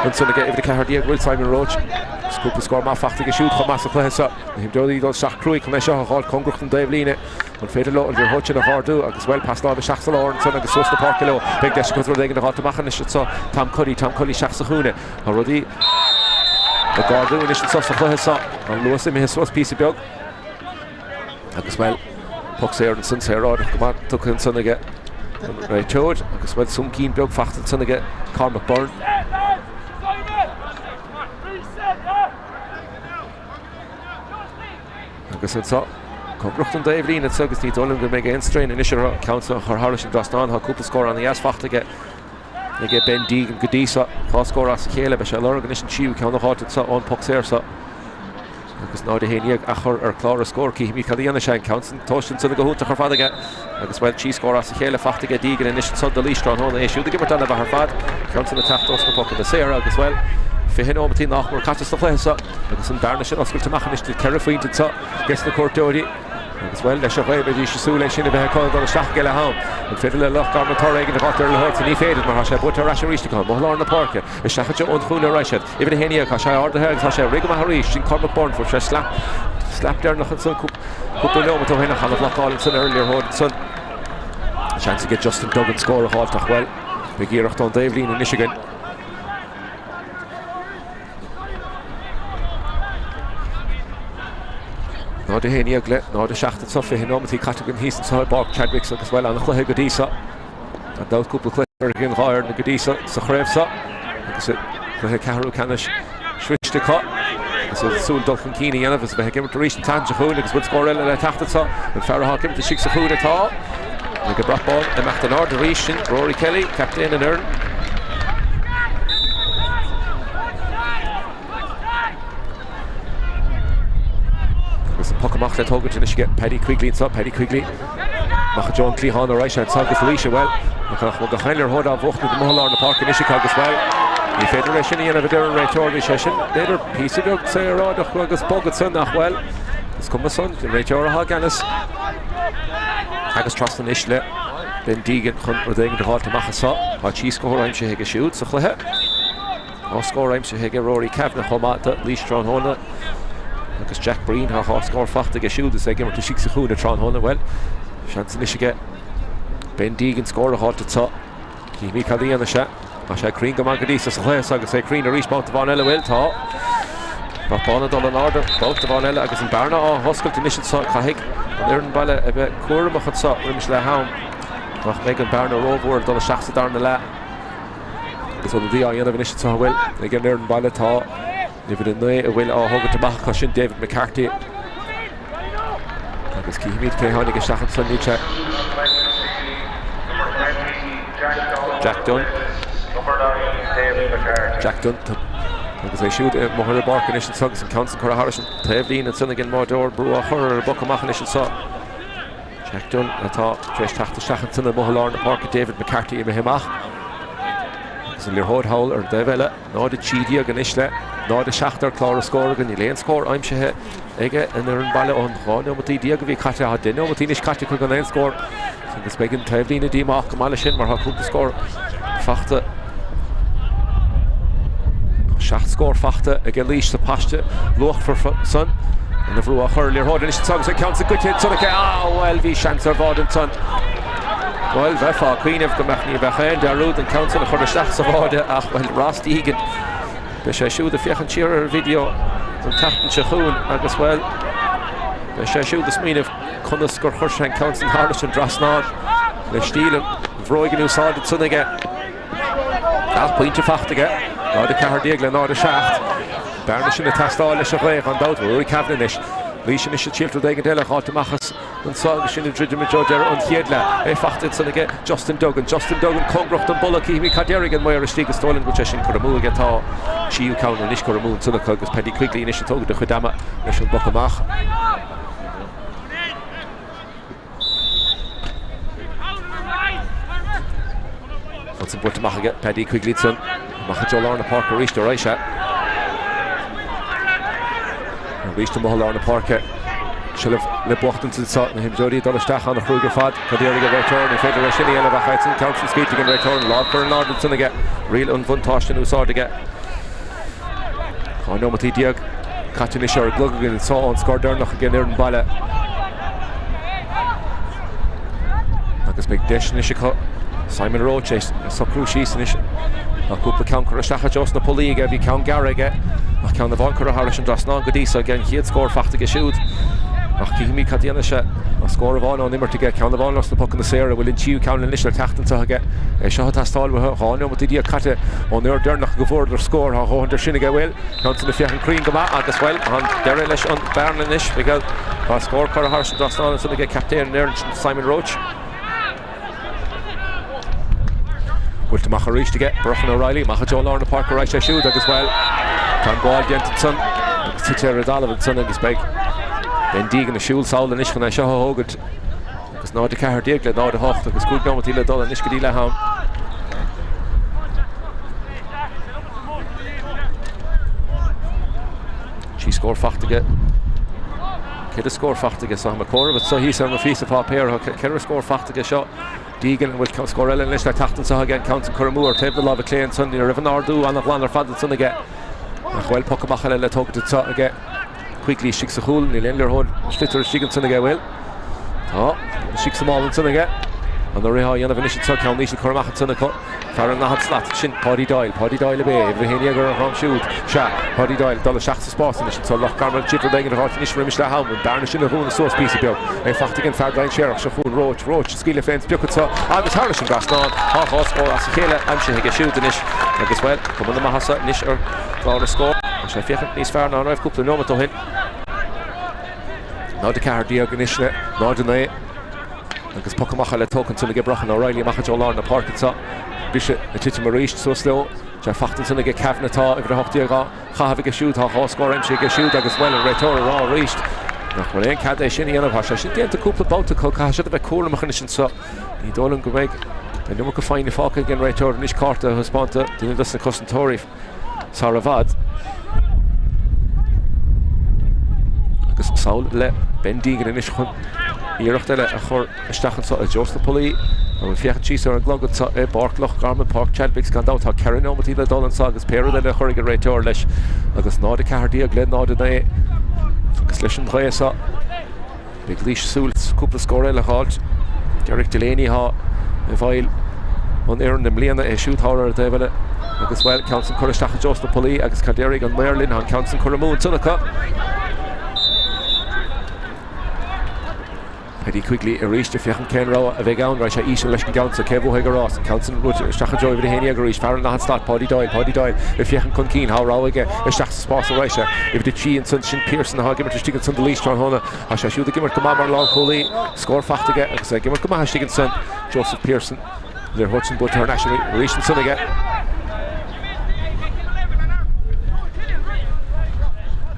ansan aige uimhir 14 bhfuil Simon Roche. Is cúpla scór maith fachta aige siúd chomh maith sa chluiche seo. Na himreoirí ag dul isteach cruaidh chun é seo a dh'fháil cóngarach don dtaobhlíne. An féidir leo an liathróid sin a dh'ardú agus, bhuel, pas láimhe isteach sa lár ansan agus suas na páirce leo. Beidh deis acu rud éigin a dh'fháilt amach anois anseo. Tom Cuddy, Tom Cuddy isteach sa chúinne. Tá rudaí ag ardú anois anseo sa chluiche seo. An luas imithe suas píosa beag. Agus, bhuel, poc saor ansan, saoráideach go maith tugtha ansan aige an réiteoir agus, bhuel, soncín beag fachta ansan aige Cormac Byrne. Agus anseo, cóngarach don dtaobhlíne anseo agus ní dóigh liom go mbeidh aon strain anois orthu an ceann seo a chur thairis an dtrasnán. Tá cúpla scór an-dheas faighte aige aige Ben Deegan go dtí seo. Dhá scór as a chéile. Beidh sé ag lorg anois an tríú ceann a dh'fháilt anseo ón bpoc saor seo. Agus 0-11 á chur ar chlár an scóir. Cífimid cad a dhéanfaidh sé. An ceann san tomhaiste ansan go hiontach ar fad aige. Agus, bhuel, trí scór as a chéile faighte aige Deegan anois ansan do Laois tráthnóna. É siúd ag imirt an-mhaith ar fad. Ceann san ag teacht ós na pocanna saora agus, bhuel, 20 nóimeataí nach mór caite sa chluiche seo agus an bearna sin oscailte amach anois de cheithre phointe anseo ages na cuairteoirí. Agus, bhuel, leis an ghaoth, bheidís ag súil é sin a bheith acu ag dul isteach ag leath am. An féidir le Loch Garman toradh éigin a dh'fháilt ar an liathróid san? Ní féidir mar tá sé buaite ar ais arís acu. Amuigh i lár na páirce. Isteach i dtreo an chúinne ar aghaidh siad. Uimhir 11, tá sé ardaithe agus tá sé ag rith go maith arís. Sin Cormac Byrne, fuair sé slap, slap deireanach ansan cúpla neomat ó shin ach an-bhlocáil ansan ar an liathróid ansan. Seans aige Justin Duggan scór a dh'fháilt ach, bhuel, beidh iarracht ón dtaobhlíne anois againn. 0-11 le 0-7 anso, 20 neomataí caite againn thíos anso i bPáirc Chadwicks agus, bhuel, an-chluiche go dtí seo. Gan dabht cúpla cluiche ag an dhá fhoireann go dtí seo sa chraobh seo agus cluiche ceathrú ceannais sroichte acu agus iad ag súil dul chun cinn a dhéanamh agus a bheith ag imirt arís an tseachtain seo chugainn agus bhfuil scór eile le teacht anseo an fear atá ag imirt istigh sa chúinne atá ag an brat bán ag imeacht in airde arís sin Rory Kelly, captaen an fhoireann. Agus an poc amach le tógaint anois aige Paddy Quigley anseo, Paddy Quigley amach i dtreo an cliathán ar aghaidh anseo agus Laois, bhuel, nach bhfuil gach aon liathróid á bhuachtaint amuigh i lár na páirce anois acu agus, bhuel, ní féidir é sin a dhéanamh a deir an réiteoir, bhí sé sin, b'fhéidir, píosa beag saoráideach agus bog ansan ach, bhuel, is cuma san, an réiteoir atá i gceannas. Agus trasna anois le Ben Deegan chun rud éigin a dh'fháilt amach anseo. Tá trí scór aimsithe aige siúd sa chluiche. Dhá scór aimsithe aige Rory Kavanagh chomh maith do Laois tráthnóna agus Jack Breen, tá dhá scór faighte aige siúd is é ag imirt istigh sa chúinne tráthnóna. Bhuel, seans anois aige Ben Deegan scór a dh'fháilt anseo. Cífimid cad a dhéanfaidh sé. Tá sé cruinn go maith go dtí seo sa chluiche seo agus é cruinn arís babhta amháin eile. Bhuel, tá. Brat bán ag dul in airde babhta amháin eile agus an bearna á hoscailt anois anseo. Caithfidh an fhoireann baile a bheith cúramach anseo roimis leath am nach mbeidh an bearna rómhór ag dul isteach sa darna leath. Agus ionadaí á dhéanamh anois anseo a bhfuil ag an fhoireann baile tá uimhir 9 a bhfuil á thógaint amach acu sin David McCarthy. Agus cífimid cé tháinig isteach ansan níl sé. Jack Dunne. Jack Dunne agus é siúd amuigh ar an bpáirc anois anseo agus an ceann san curtha thairis an taobhlíne ansan ag an mbáireoir brú á chur ar an bpoc amach anois anseo. Jack Dunne atá tar éis teacht isteach ansan amuigh i lár na páirce, David McCarthy imithe amach. Agus an liathróid thall ar an dtaobh eile, 0-13 anois le 0-7 ar chlár an scóir againn. Níl aon scór aimsithe ag an fhoireann baile ón 12 neomataí a bhí caite. Tá 10 neomataí anois caite acu gan aon scór agus beidh an taobhlíne díomách go maith leis sin mar tá cúpla scór fachta. Tá 7 scór fachta ag Laois sa paiste luachmhar san. An bhrú á chur liathróid anois ansan agus an ceann san goite ansan aici. Ah bhuel bhí seans ar bháide ansan. Bhuel bheifeá ag cuimhneamh go mbeadh ní bheadh aon dearúd an ceann san a chur isteach sa bháide ach bhuel Ross Deegan beidh sé siúd ag féachaint siar ar an video an tseachtain seo chugainn agus bhuel beidh sé siúd ag smaoineamh conas gur chuir sé an ceann san thairis an dtrasnán le stíl an bhróig in úsáid ansan aige. Ach pointe fachta aige, 0-14 le 0-7. Bearna sin ag teastáil leis an ghaoth gan dabht. Rory Kavanagh anois. Laois anois ag triail rud éigin eile a dh'fháilt amach as anso agus sinn ag druidim i dtreo deireadh an chéad leath. É fachta ansan aige Justin Duggan. Justin Duggan cóngarach don bpolla. Cífimid cad déarfaidh an maor istigh. Is dóigh liom go bhfuil sé sin curtha amú aige. Tá tríú ceann anois curtha amú ansan acu agus Paddy Quigley anois ag tógaint a chuid ama leis an bpoc amach. Ansan buailte amach aige Paddy Quigley ansan. Amach i dtreo lár na páirce arís ar aghaidh sea. Arís amuigh i lár na páirce. Seilbh le buachtaint anseo. Na himreoirí ag dul isteach an-chruaidh ar fad. Cad a déarfaidh an réiteoir? Ní féidir é sin a dhéanamh ach é sin ceann sin scaoilte ag an réiteoir. An lámh curtha in airde ansan aige. Riail an bhuntáiste in úsáid aige. 12 neomataí caite anois ar an gclog againn anseo ón scór deireanach ag an fhoireann baile. Agus beidh deis anois acu Simon Roche a socrú síos anois. Tá cúpla ceann curtha isteach i dtreo sna pollaí aige, bhí ceann gearr aige ach ceann amháin curtha thairis an dtrasnán go dtí seo aige, an chéad scór fachta aige siúd. Ach cífimid cad a dhéanfaidh sé. Tá scór amháin ón imirt aige, ceann amháin os na pocanna saora. Bhfuil an tríú ceann anois le teacht anseo aige? É seo ag teastáil uathu. 12 neomat caite ón uair deireanach go bhfuaireadar scór. Tá a dhóthain de sin aige, bhfuil? Ceann san ag féachaint cruinn go maith agus, bhuel, tá an deireadh leis an bearna anois. Miguel, tá scór curtha thar an dtrasnán ansan aige captaen an fhoireann sin, Simon Roche. Buailte amach arís aige, Brochan O'Reilly, amach i dtreo lár na páirce arís é siúd agus, bhuel, tá an gabháil déanta ansan agus tite ar an dtalamh ansan agus beidh Ben Deegan ag siúl sall anois chun é seo a thógaint agus 0-14 le 0-8 agus 5 neomataí le dul anois go dtí leath am. 3 scór faighte aige. Ceithre scór faighte aige seo. Tá mé ag comhaireamh anseo thíos ar mo phíosa páipéir. Tá ceithre scór faighte aige seo. Deegan, an bhfuil scór eile anois le teacht anseo aige? An ceann san curtha amú ar taobh na láimhe clé ansan. Ní raibh an ardú an-ghlan ar fad ansan aige. Ach bhuel, poc amach eile le tógaint anseo aige. Quigley istigh sa chúl. Níl aon liathróid sliotar istigh ansan aige, bhfuil? Tá. Istigh sa mála ansan aige. An rith á dhéanamh anois anseo. Ceann íseal curtha amach ansan acu. Fear an daichead slat sin, Páidí Doyle. Páidí Doyle ab é, uimhir 11 ar an dhrom siúd. Sea, Páidí Doyle, dul isteach sa spás anois anseo. Loch Garman ag rud éigin a dh'fháilt anois roimis leath am. An bearna sin a dhúnadh suas píosa beag. É faighte ag an fear dainséarach seo chugainn, Roche. Roche ag scaoileadh fén sprioc anseo agus thairis an dtrasnán. Tá dhá scór as a chéile aimsithe aige siúd anois agus, bhuel, cuma na maitheasa anois ar chlár na scór. Tá sé ag féachaint níos fearr ná a raibh cúpla neomat ó shin. 0-14 anois le 0-9. Agus poc amach eile tógtha ansan aige Brochan O'Reilly amach i dtreo lár na páirce anseo. Briseadh ag titim arís suas leo. Sé faighte ansan aige Kavanagh atá uimhir 18 á chaitheamh aige siúd. Tá dhá scór aimsithe aige siúd agus, bhuel, an réiteoir ag rá arís nach bhfuil aon cead é sin a dhéanamh. Tá sé sin déanta cúpla babhta acu. Caithfidh siad a bheith cúramach anois anseo. Ní dóigh liom go mbeidh an iomarca foighne fágtha ag an réiteoir anois cárta a thaispeáint do dhuine dos na cosantóirí. Sar i bhfad. Agus sall le Ben Deegan anois chun iarracht eile a chur isteach anseo i dtreo na pollaí. Ag féachaint síos ar an gclog anseo i bPáirc Loch Garman, Páirc Chadwicks gan dabht. Tá 4 neomataí le dul anseo agus pé rud eile a chuirfidh an réiteoir leis agus 0-14 le 0-9 agus leis an ghaoth seo. Beidh Laois ag súil cúpla scór eile a dh'fháilt. Derek Delaney atá i bhfeighil an fhoireann i mbliana, é siúd thall ar an dtaobh eile agus, bhuel, ceann san curtha isteach i dtreo sna pollaí agus cad déarfaidh an maor linn, tá an ceann san curtha amú ansan acu. Paddy Quigley arís ag féachaint cén rogha a bheidh ann. Raghaidh sé íseal leis an gceann so. Cé bhuafaidh an rás? An ceann san buailte isteach i dtreo uimhir 11 arís. Fear an daichead slat, Páidí Doyle. Páidí Doyle ag féachaint chun cinn. Tá rogha aige isteach sa spás a raghaidh sé. Uimhir 3 ansan, sin Pearson atá ag imirt istigh ansan do Laois tráthnóna. Tá sé siúd ag imirt go maith mar lánchúlaí. Scór faighte aige agus é ag imirt go maith istigh ansan. Joseph Pearson. Liathróid sin buailte thar n-ais arís ansan aige.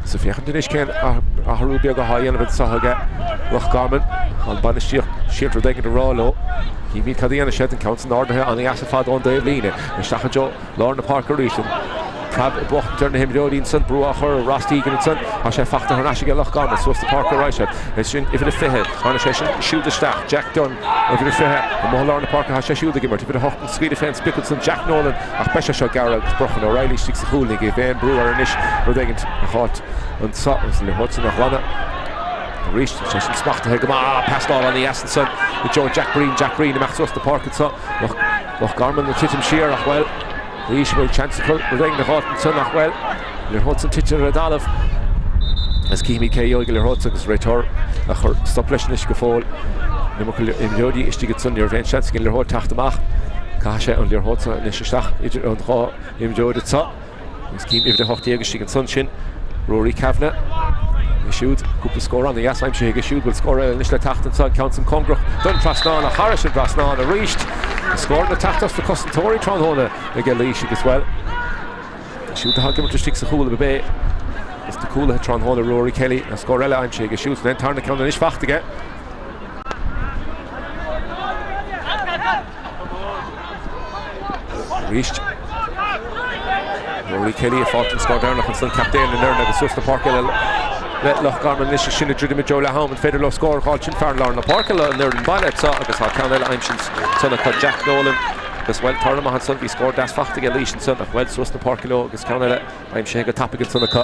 Is ag féachaint anois cén athrú beag atá á dhéanamh anseo aige Loch Garman. Tá an bainistíocht siúd rud éigin a rá leo. Címid cad a dhéanfaidh siad. An ceann san ardaithe an-dheas ar fad ón dtaobh líne. Isteach i dtreo lár na páirce arís. Preab ag buachtaint ar na himreoirí ansan, brú á chur ar Ross Deegan ansan. Tá sé faighte thar n-ais aige Loch Garman, suas na páirce arís. É sin uimhir a 20. Tháinig sé sin siúd isteach. Jack Dunne, uimhir a 20. Amuigh i lár na páirce tá sé siúd ag imirt. Uimhir a 8 ag scaoileadh fén sprioc ansan, Jack Nolan. Ach beidh sé seo gearr agus Brochan O'Reilly istigh sa chúl. Ní bheidh aon brú air anois rud éigint a dh'fháilt anso agus an liathróid san a ghlanadh arís. Tá sé sin smachtaithe go maith. Pasáil an-dheas ansan i dtreo Jack Breen. Jack Breen amach suas na páirce anso. Loch Garman ag titim siar ach bhuel. Laois bhfuil seans acu rud éigin a dh'fháilt ansan ach bhuel, liathróid san tite ar an dtalamh. Is cífimid cé a gheobhaidh an liathróid agus réiteoir a chur stop leis anois go fóill. An iomarca imreoirí istigh ansan, ní raibh aon seans ag an liathróid teacht amach. Caithfidh sé an liathróid san anois isteach idir an dhá imreoir anso. Agus cím uimhir 18 istigh ansan, sin Rory Kavanagh. É siúd, cúpla scór an-dheas aimsithe aige siúd, bhfuil scór eile anois le teacht anso, an ceann san cóngarach don trasnán ach thairis an dtrasnán arís. Scóranna ag teacht os na cosantóirí tráthnóna aige Laois agus, bhuel, siúd atá ag imirt istigh sa chúl ab é is na cúlaithe tráthnóna Rory Kelly, an scór eile aimsithe aige siúd, an tarna ceann anois faighte aige. Arís Rory Kelly ag fáilt an scór deireanach ansan, captaen na n-fhoireann agus suas na páirce le le Loch Garman anois is sinn ag druidim i dtreo leath am. An féidir leo scór a dh'fháilt sin fear lár na páirce le an fhoireann baile anseo agus tá ceann eile aimsithe ansan acu Jack Nolan agus bhuel toradh maith ansan bhí scór deas faighte aige Laois ansan ach bhuel suas na páirce leo agus ceann eile aimsithe go tapaidh ansan acu.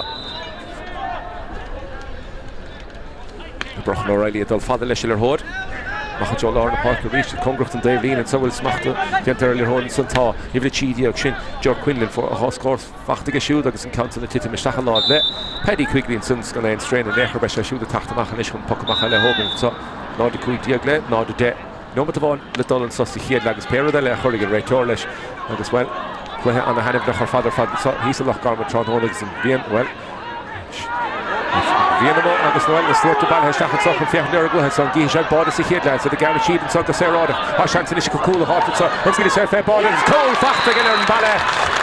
Brochan O'Reilly ag dul fada leis an liathróid. Amach i dtreo lár na páirce arís, cóngarach don dtaobhlíne anso, bhfuil smacht déanta ar an liathróid ansan? Tá. Uimhir 13 sin, Ger Quinlan, 2 scór fachta aige siúd agus an ceann san ag titim isteach i láimh le Paddy Quigley ansan 's gan aon straon in aon chor. Beidh sé siúd ag teacht amach anois chun poc amach eile a thógaint anso. 0-15 le 0-10. Neomat amháin le dul anso sa chéad leath agus pé rud eile a chuirfidh an réiteoir leis agus, bhuel, cluiche ana-thaitneamhach ar fad ar fad anso thíos i Loch Garman tráthnóna agus an ghrian, bhuel, An ghrian amuigh agus bhuel, na sluaite bailithe isteach anso chun féachaint ar an gcluiche so. An gcífidh siad báide sa chéad leath? Iad ag gearradh siad anso go saoráideach. Tá seans anois acu cúl a dh'fháilt anso. An scaoilfidh sé fé báide agus cúl fachta ag an fhoireann baile.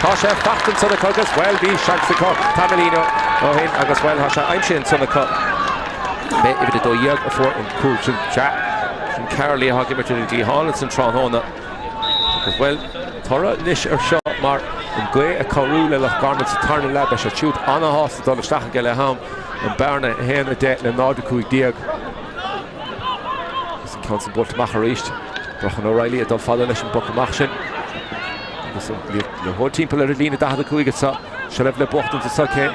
Tá sé fachta ansan acu agus, bhuel, bhí seans acu tamaillín ó shin agus, bhuel, tá sé aimsithe ansan acu. B'é uimhir 12 a fuair an cúl sin. Sea, sin Carley atá ag imirt ar an gcliathán ansan tráthnóna. Agus, bhuel, toradh anois ar seo mar an gaoth ag cabhrú le Loch Garman sa tarna leath, beidh siad siúd ana-shásta dul isteach ag leath-am, an bearna 1-10 le 0-15. Agus an ceann san buailte amach arís. Brochan O'Reilly ag dul fada leis an bpoc amach sin. Agus an liathróid timpeall ar an líne 45 anseo. Seilbh le buachtaint anseo cé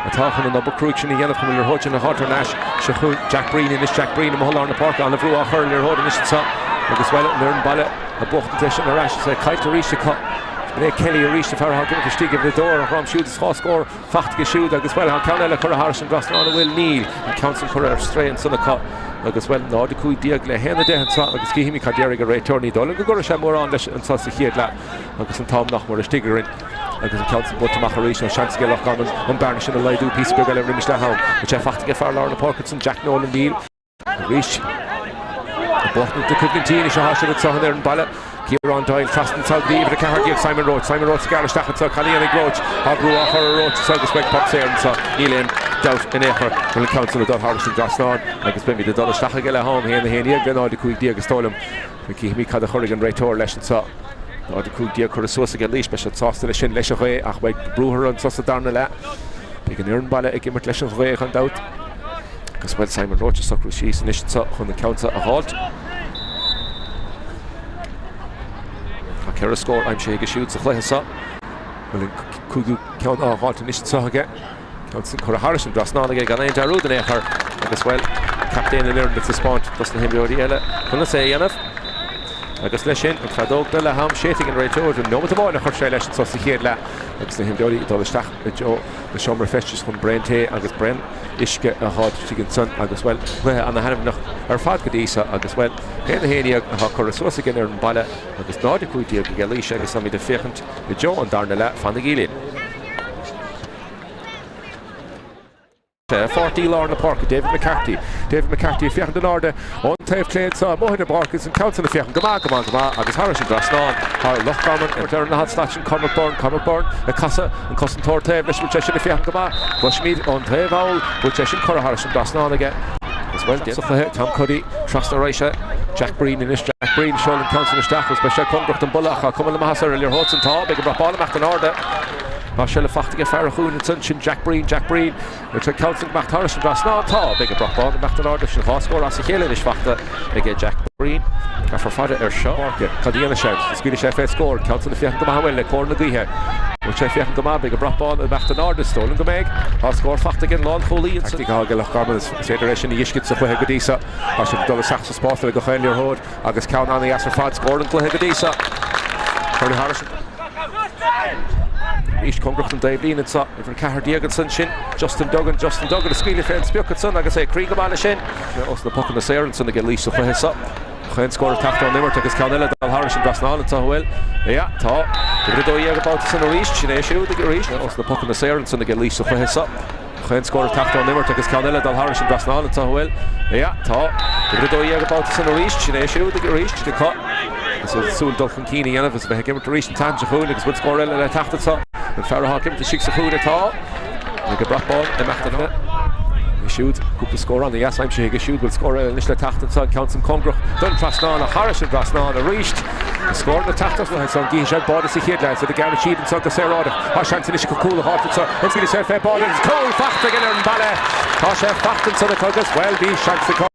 atá chun an obair cruaidh sin a dhéanamh chun an liathróid sin a dh'fháilt thar n-ais. Seo chugainn Jack Breen anois, Jack Breen amuigh i lár na páirce, an-bhrú á chur ar an liathróid anois anseo agus, bhuel, an fhoireann baile ag buachtaint é sin ar ais is é caillte arís acu. Sin é Kelly arís, an fear atá ag imirt istigh, uimhir a dó ar a dhroim siúd is 2 scór fachta aige siúd agus, bhuel, tá ceann eile curtha thairis an dtrasnán, an bhfuil? Níl. An ceann sin curtha ar strae ansan acu agus, bhuel, 0-15 le 1-10 anseo agus cífimid cad déarfaidh an réiteoir. Ní dóigh liom go gcuirfidh sé mórán leis anseo sa chéad leath agus an t-am nach mór istigh againn. Agus an ceann sin buailte amach arís, nó seans aige Loch Garman an bearna sin a laghdú píosa beag eile roimis leath-am. Bhfuil sé fachta aige fear lár na páirce ansan, Jack Nolan? Níl. Arís, ag buachtaint na coimhlintí anois atá siad anseo an fhoireann baile. Ciarán Doyle trasna anseo go dtí uimhir 14, Simon Roche. Simon Roche ag gearradh isteach anseo, cad a dhéanfaidh Roche? Tá brú á chur ar Roche anseo agus beidh poc saor anseo. Níl aon dabht in aon chor go bhfuil an ceann sin ag dul thairis an dtrasnán agus beimid ag dul isteach ag leath-am, 1-11 le 0-15 is dóigh liom. Cífimid cad a chuirfidh an réiteoir leis anseo. 0-15 curtha suas aige Laois. Beidh siad sásta leis sin, leis an ghaoth, ach beidh brú orthu anseo sa darna leath. Beidh an fhoireann baile ag imirt leis an ghaoth gan dabht. Agus bhuel, Simon Roche ag socrú síos anois anseo chun an ceann seo a dh'fháilt. Tá 4 scór aimsithe aige siúd sa chluiche seo. Bhfuil an cúigiú ceann á dh'fháilt anois anseo aige. Ceann sin curtha thairis an dtrasnán aige gan aon dearúd in aon chor agus, bhuel, captaen an fhoireann ag taispeáint dos na himreoirí eile conas é a dhéanamh. Agus leis sin, an feadóg do leath-am séidte ag an réiteoir, an neomat amháin a chuir sé leis anso sa chéad leath agus na himreoirí ag dul isteach i dtreo na seomra feistis chun braon tae agus braon uisce a dh'fháilt istigh ansan agus, bhuel, cluiche ana-thaitneamhach ar fad go dtí seo agus, bhuel, 1-11 atá curtha suas ag an fhoireann baile agus 0-15 ag Laois agus táimid ag féachaint i dtreo an darna leath. Fanaigí linn. Páirtí lár na páirce, David McCarthy. David McCarthy ag féachaint in airde ón taobh clé anseo amuigh ar an bpáirc agus an ceann san ag féachaint go maith, go maith, go maith agus thairis an dtrasnán thar Loch Garman ar an leathad slat sin Cormac Byrne, Cormac Byrne ag casadh an cosantóir taobh leis, bhfuil sé sin ag féachaint go maith, cloisimid ón taobh thall, bhfuil sé sin curtha thairis an dtrasnán aige. Agus bhuel, sa chluiche, Tom Cuddy trasna ar aghaidh Jack Breen anois, Jack Breen seolann an ceann san isteach agus beidh sé cóngarach don buille ach tá cuma na maitheasa ar an liathróid san, tá, beidh an brat bán ag imeacht in airde. Tá seilbh fachta ag fear an Chúin ansan, sin Jack Breen, Jack Breen. Bhfuil an ceann san ag imeacht thairis an dtrasnán? Tá. Beidh an brat bán ag imeacht in airde. Sin 2 scór as a chéile anois fachta aige Jack Breen. Caithfear faire air seo. Páirce. Cad a dhéanfaidh sé? An scaoilfidh sé fé scór? Ceann san ag féachaint go maith an bhfuil le cóir na gaoithe. Bhfuil sé ag féachaint go maith? Beidh an brat bán ag imeacht in airde. Is dóigh liom go mbeidh. Tá scór fachta ag an lánchúlaí ansan. Atá ag Loch Garman. Is féidir é sin a dh'fheiscint sa chluiche go dtí seo. Tá siad ag dul isteach sa spás le gach aon liathróid agus ceann an-dheas ar fad. Scór an chluiche go dtí seo. Curtha thairis an. Arís cóngarach don dtaobhlíne anseo, uimhir 14 ansan, sin Justin Duggan, Justin Duggan ag scaoileadh fén sprioc ansan agus é cruinn go maith leis sin. Os na pocanna saora ansan ag Laois sa chluiche seo. Chaon scór ag teacht ón imirt agus ceann eile dul thairis an dtrasnán anseo, an bhfuil? Yeah, tá. Uimhir 12 an babhta san arís, sin é siúd arís. Os na pocanna saora ansan ag Laois sa chluiche seo. Chaon scór ag teacht ón imirt agus ceann eile dul thairis an dtrasnán anseo, an bhfuil? Yeah, tá. Uimhir 12 an babhta san arís, sin é siúd arís. Acu agus iad ag súil dul chun cinn a dhéanamh agus a bheith ag imirt arís an tseachtain seo chugainn agus bhfuil scór eile le teacht anseo? An fear atá ag imirt istigh sa chúinne atá ag an brat bán ag imeacht in é siúd. Cúpla scór an-dheas aimsithe aige siúd. Bhfuil scór eile anois le teacht anseo? An ceann san cóngarach don trasnán ach thairis an dtrasnán arís. Scór le teacht as an gcífidh siad báide sa chéad leath. Iad ag gearradh siad anseo go saoráideach. Tá seans anois acu cúl a dh'fháilt anseo. An scaoilfidh sé fé báide agus cúl fachta ag an fhoireann baile. Tá sé fachta ansan acu agus, bhuel, bhí seans acu.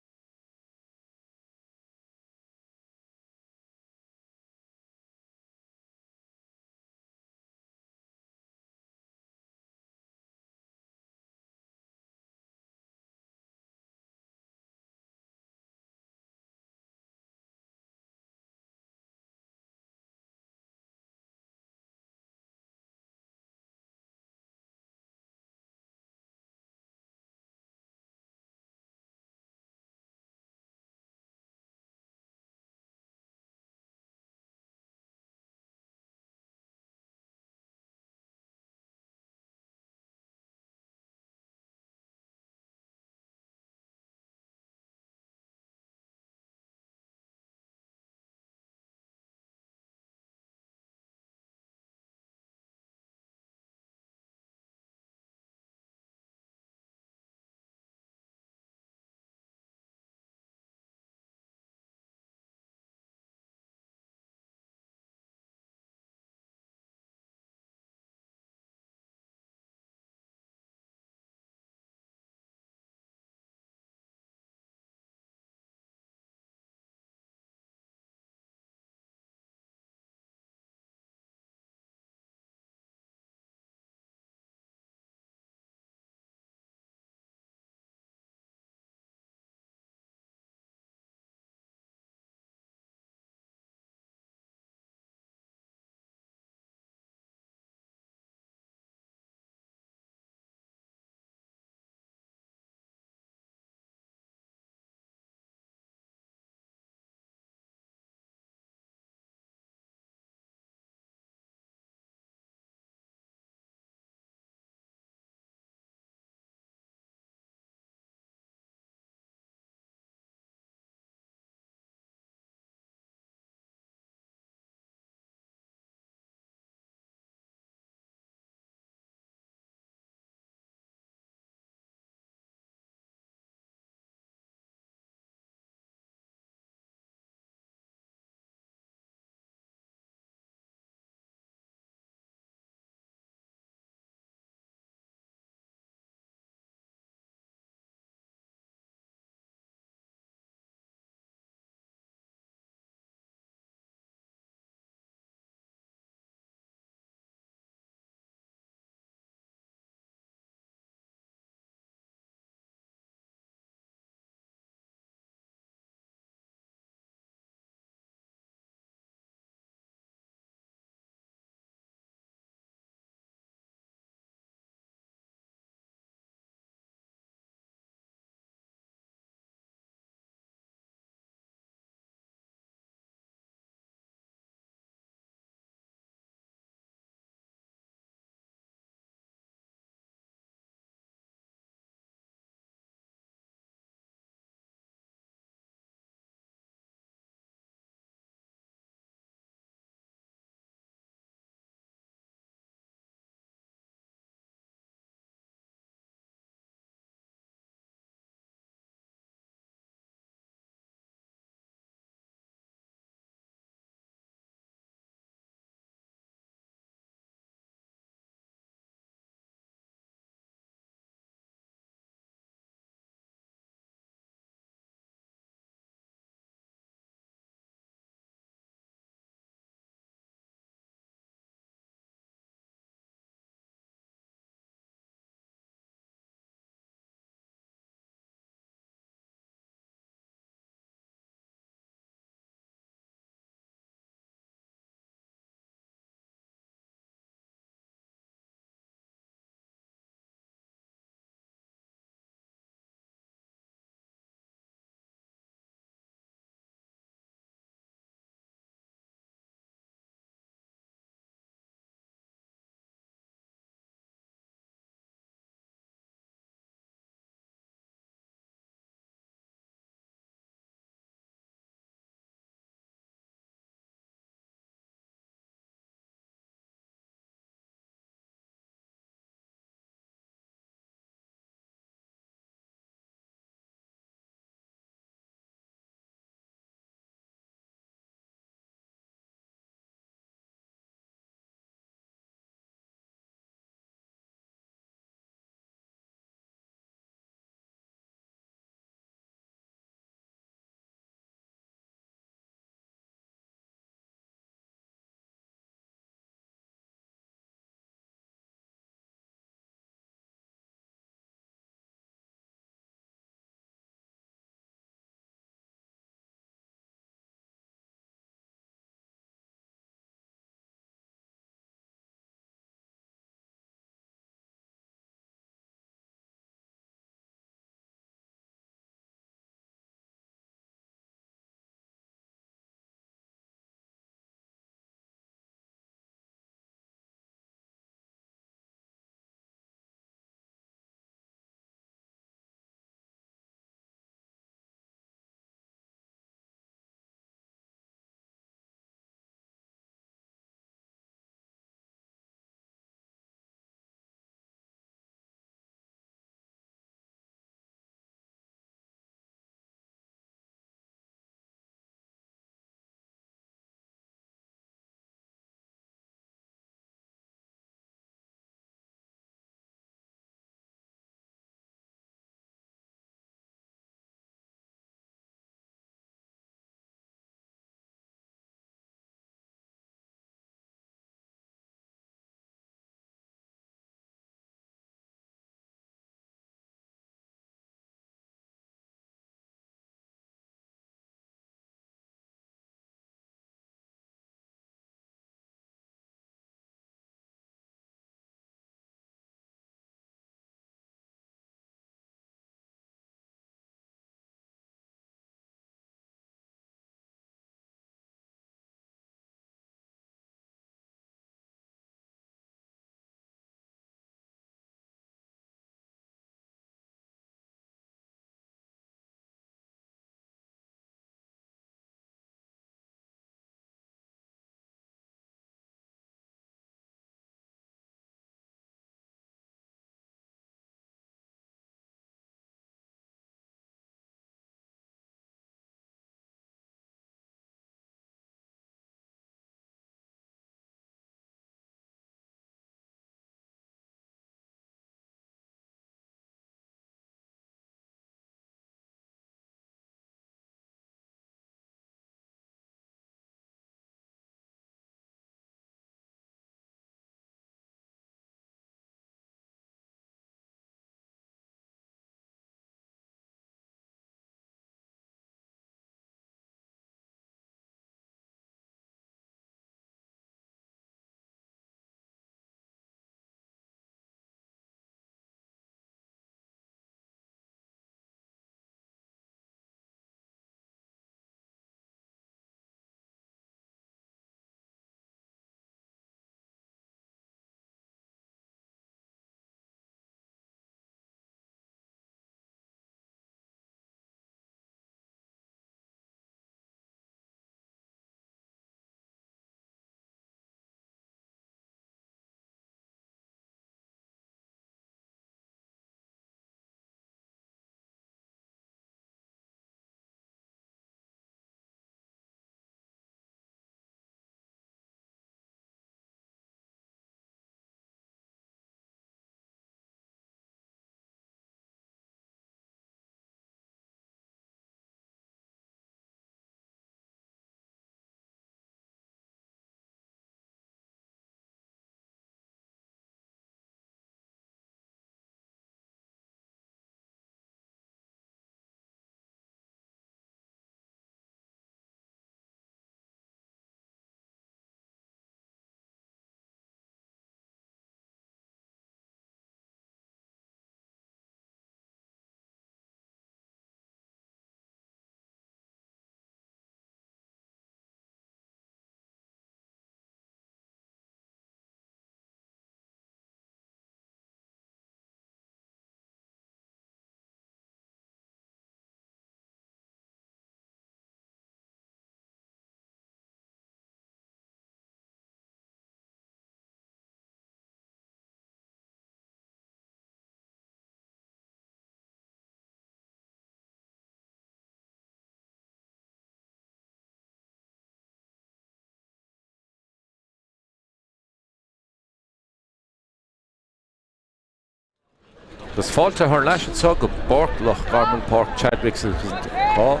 Agus fáilte thar n-ais anseo go bPáirc Loch Garman, Páirc Chadwicks agus an dá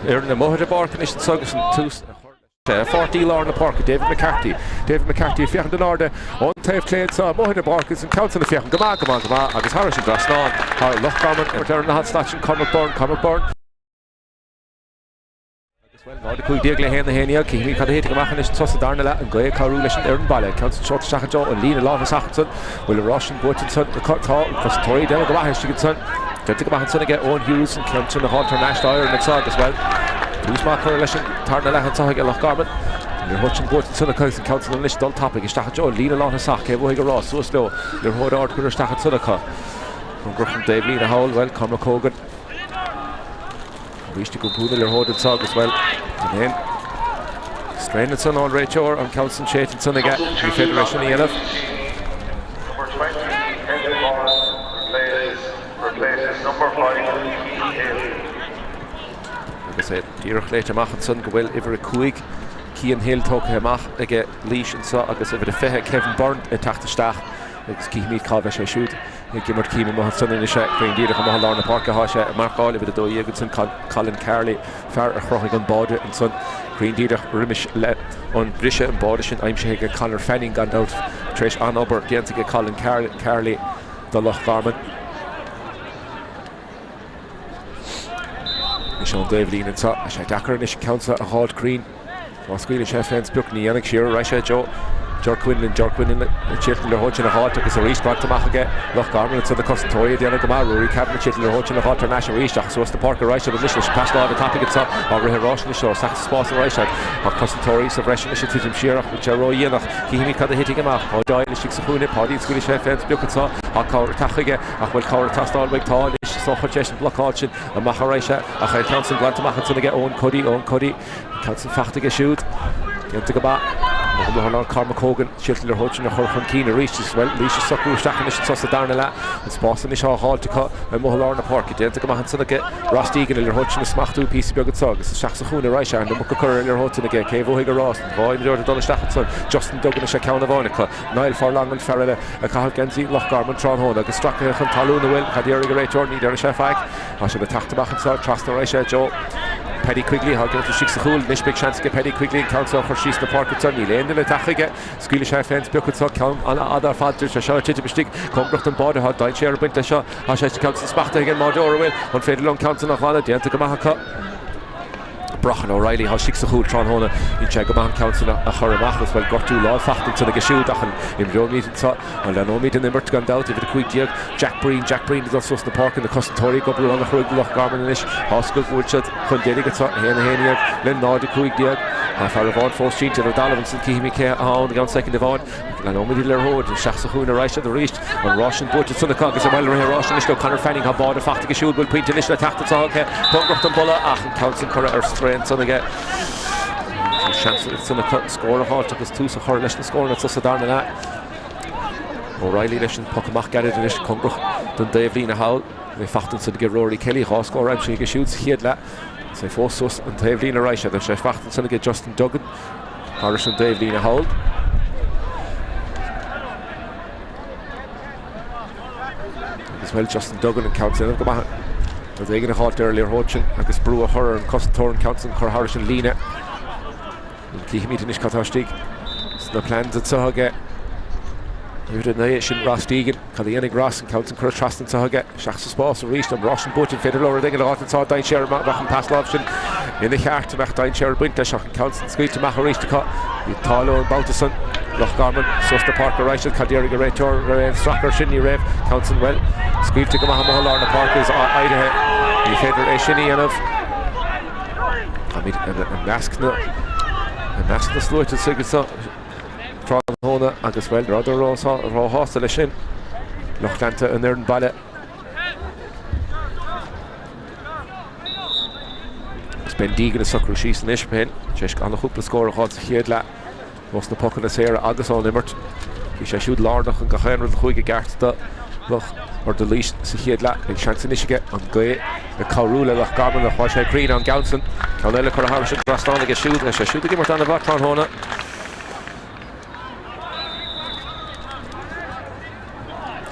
fhoireann amuigh ar an bpáirc anois anseo agus an tús a chur leis Pháirtí lár na páirce, David McCarthy. David McCarthy ag féachaint in airde ón taobh clé anseo amuigh ar an bpáirc agus an ceann san ag féachaint go maith, go maith, go maith agus thairis an dtrasnán thar Loch Garman ar an leathad slat sin Cormac Byrne, Cormac Byrne. Agus, bhuel, 0-15 le 1-11, cífimid cad a thitfidh amach anois anseo sa darna leath, an ghaoth ag cabhrú leis an fhoireann baile. Ceann san seolta isteach anseo, an líne lántosach ansan, bhfuil an rás sin buaite ansan acu? Tá, an cosantóirí ag déanamh go maith istigh ansan. Déanta go maith ansan aige Eoin Hughes, an ceann sin a dh'fháilt thar n-ais dá fhoireann anseo agus, bhuel, tús maith curtha leis an tarna leath anseo ag Loch Garman. An liathróid sin buaite ansan acu agus an ceann san anois dul tapaidh isteach anseo, an líne lántosach, cé bhuafaidh an rás? Suas leo, liathróid ard curtha isteach ansan acu. Cóngarach don dtaobhlíne thall, bhuel, Cormac Hogan. Arís ag iompú na liathróide anseo agus, bhuel, níl aon strain ansan ón réiteoir, an ceann san séidte ansan aige, ní féidir é sin a dhéanamh. Agus é díreach léite amach ansan go bhfuil uimhir 5, Cian Hill, tógtha amach aige Laois anseo agus uimhir 20, Kevin Byrne, ag teacht isteach agus cífimid cá bheidh sé siúd. Ag imirt cím amuigh ansan anois é, cruinn díreach amuigh i lár na páirce atá sé ag marcáil uimhir 12 ansan, Colin Carley, fear a chruthaigh an báide ansan, cruinn díreach roimis le an briseadh, an báide sin aimsithe aige Conor Fanning gan dabht tar éis an-obair déanta aige Colin Carley do Loch Garman. Anois ón dtaobhlíne anseo, tá sé deacair anois an ceann seo a dh'fháilt cruinn. Má scaoileann sé fén sprioc ní dhéanfaidh siar arís é Joe Ger Quinlan, Ger Quinlan ag triail an liathróid sin a dh'fháilt agus arís bainte amach aige Loch Garman ansan na cosantóirí ag déanamh go maith. Ruairí Kavanagh ag triail an liathróid sin a dh'fháilt thar n-ais arís ach suas na páirce arís anois leis an pas láimhe tapaidh anseo á rith arís anois ó isteach sa spás arís tá cosantóirí sa bhreis anois ag titim siar ach bhfuil sé ródhéanach. Cífimid cad a thitfidh amach. Tá Doyle istigh sa chúinne, Páidí ag scaoileadh sé fén sprioc anseo. Tá cabhair ag teacht chuige. Ach bhfuil cabhair ag teastáil uaidh? Tá anois. Is dócha tar éis an bhlocáil sin amach arís é. Ach an ceann san glanta amach ansan aige Eoin Cody, Eoin Cody. An ceann san fachta aige siúd. Déanta go maith. Ó mhothair Cormac Hogan, triail an liathróid sin a chur chun cinn arís. Is bhuel, Laois ag socrú isteach anois anso sa darna leath. An spás anois á dh'fháilt acu amuigh i lár na páirce. Déanta go maith ansan aige Ross Deegan, an liathróid sin a smachtú píosa beag anso agus isteach sa chúinne arís é. An iomarca curtha ar an liathróid sin aige. Cé a bhuafaidh an rás? An dá imreoir ag dul isteach ansan. Justin Duggan is ea ceann amháin acu. Niall Furlong an fear eile ag caitheamh geansaí Loch Garman tráthnóna agus stracaithe chun talún an bhfuil? Cad déarfaidh an réiteoir? Ní déarfaidh sé faic. Tá siad ag teacht amach anseo trasna arís é Joe Paddy Quigley atá ag imirt istigh sa chúl. Anois beidh seans aige Paddy Quigley an ceann seo a chur síos na páirce anseo. Níl aon duine ag teacht chuige. Scaoilfidh sé fén sprioc anseo. Ceann an-fhada ar fad. Sé seo ag titim istigh cóngarach don bháide. Tá dainséar ag baint leis seo. Tá sé an ceann san smachtaithe ag an mbáideoir an bhfuil? An féidir leo an ceann san a ghlanadh? Déanta go maith acu. Brochan O'Reilly, thá istigh sa chúl tráthnóna. Bhí sé go maith an ceann sin a chur amach agus, bhuel, gortú láimh fachta ansan aige siúd ach an imreoimid anseo, an leanóimid an imirt gan dabht, uimhir 15, Jack Breen, Jack Breen ag dul suas na páirce, na cosantóirí ag oibriú an-chruaidh do Loch Garman anois. Tá 's acu go bhfuil siad chun deiridh anseo, 1, 11 le 0, 15. Tá fear amháin fós sínte ar an dtalamh ansan, cífimid cé atá ann i gceann soicind amháin. Leanóimid an liathróid isteach sa chúinne arís arís. An rás sin buaite ansan acu agus bhuel rith an ráis anois do Conor Fanning. Tá báide fachta aige siúd. Bhfuil pointe anois le teacht anseo aige. Cóngarach don bpolla ach an ceann sin curtha ar strae ansan aige. Bhí seans ansan acu scór a dh'fháilt agus tús a chur leis na scóranna anseo sa darna leath. O'Reilly leis an poc amach gairid anois cóngarach don dtaobhlíne thall. É fachta ansan aige Rory Kelly. 2 scór aimsithe aige siúd sa chéad leath. Is é fós suas an taobhlíne arís. Tá sé fachta ansan aige Justin Duggan. Thairis an dtaobhlíne thall. Agus bhuel Justin Duggan an ceann sin go maith. Rud éigin a dh'fháilt ar an liathróid sin agus brú a chur ar an cosantóir an ceann sin chur thairis an líne. Cífimid anois cad tá istigh sna plans anseo aige. Uimhir 9 sin Ross Deegan. Cad a dhéanfaidh Ross an ceann sin curtha trasna anseo aige? Isteach sa spás arís, an rás sin buaite, an féidir leo rud éigin a dh'fháilt anseo? Dainséar amach, bheadh an pas láimhe sin ina cheart, bheadh dainséar ag baint leis ach an ceann sin scaoilte amach arís acu. Bhí an t-ádh leo an babhta san. Loch Garman suas na páirce arís, cad déarfaidh an réiteoir? An raibh aon stracadh air sin? Ní raibh. Ceann sin, bhuel, scaoilte go maith amuigh i lár na páirce agus éirithe. Ní féidir é sin a dhéanamh. Táimid i measc na i measc na sluaite anseo. Tráthnóna agus, bhuel, ní rabhadar róshásta leis sin, lucht leanta an fhoireann baile. Agus Ben Deegan ag socrú síos anois féin, tar éis an-chúpla scór a dh'fháil sa chéad leath, ós na pocanna saora agus ón imirt. Bhí sé siúd lárnach in gach aon rud a chuaigh i gceart do Loch or do Laois sa chéad leath. Beidh seans anois aige an ghaoth ag cabhrú le Loch Garman ach tá sé cruinn an gceann san. Ceann eile curtha thairis an dtrasnán aige siúd. Tá sé siúd ag imirt an-mhaith tráthnóna.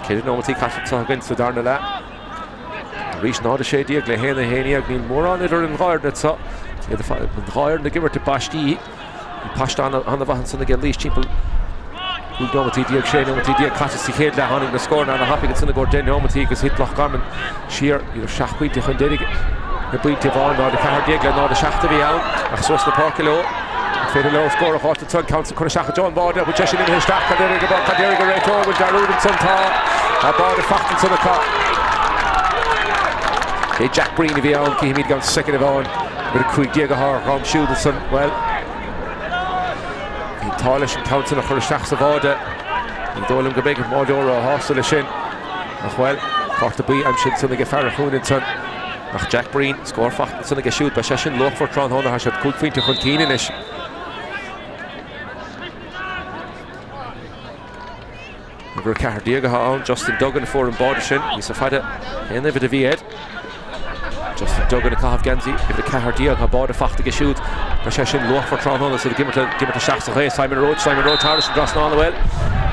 4 nóimeataí caite anseo againn sa darna leath. Arís 0-16 le 1-11. Níl mórán idir an dhá fhoireann anseo. Iad an dhá fhoireann ag imirt i bpaistí. Bhí paiste an-mhaith ansan aige Laois timpeall 15 nóimeataí, 16 nóimeataí caite sa chéad leath. Tháinig na scóranna ana-thapaidh ansan i gcomhair 10 nóimeataí agus thit Loch Garman siar. Bhíodar 7 bpointe chun deiridh i bpointe amháin, 0-14 le 0-7 a bhí ann ach suas na páirce leo. An féidir leo scór a fháilt ansan? Ceann san curtha isteach i dtreo an bháide. Bhfuil sé sin imithe isteach? Cad déarfaidh an cad déarfaidh an réiteoir? Bhfuil dearúd ansan? Tá. Tá báide fachta ansan acu. É Jack Breen a bhí ann, cífimid i gceann soicind amháin. Uimhir 15 atá ar a dhroim siúd ansan. Bhuel, bhí an t-ádh leis an ceann san a chur isteach sa bháide. Ní dóigh liom go mbeidh an báideoir róshásta leis sin. Ach bhuel, cárta buí aimsithe ansan aige fear an chúinne ansan. Ach Jack Breen, scór fachta ansan aige siúd. Beidh sé sin luachmhar tráthnóna, tá siad 5 phointe chun cinn anois. Uimhir 14 atá ann, Justin Duggan a fuair an báide sin. Níos faide cén uimhir a bhí air. Justin Duggan ag caitheamh geansaí uimhir 14, tá báide fachta aige siúd. Beidh sé sin luachmhar tráthnóna is iad ag imirt isteach sa ghaoth. Simon Roche, Simon Roche thairis an dtrasnán, bhuel,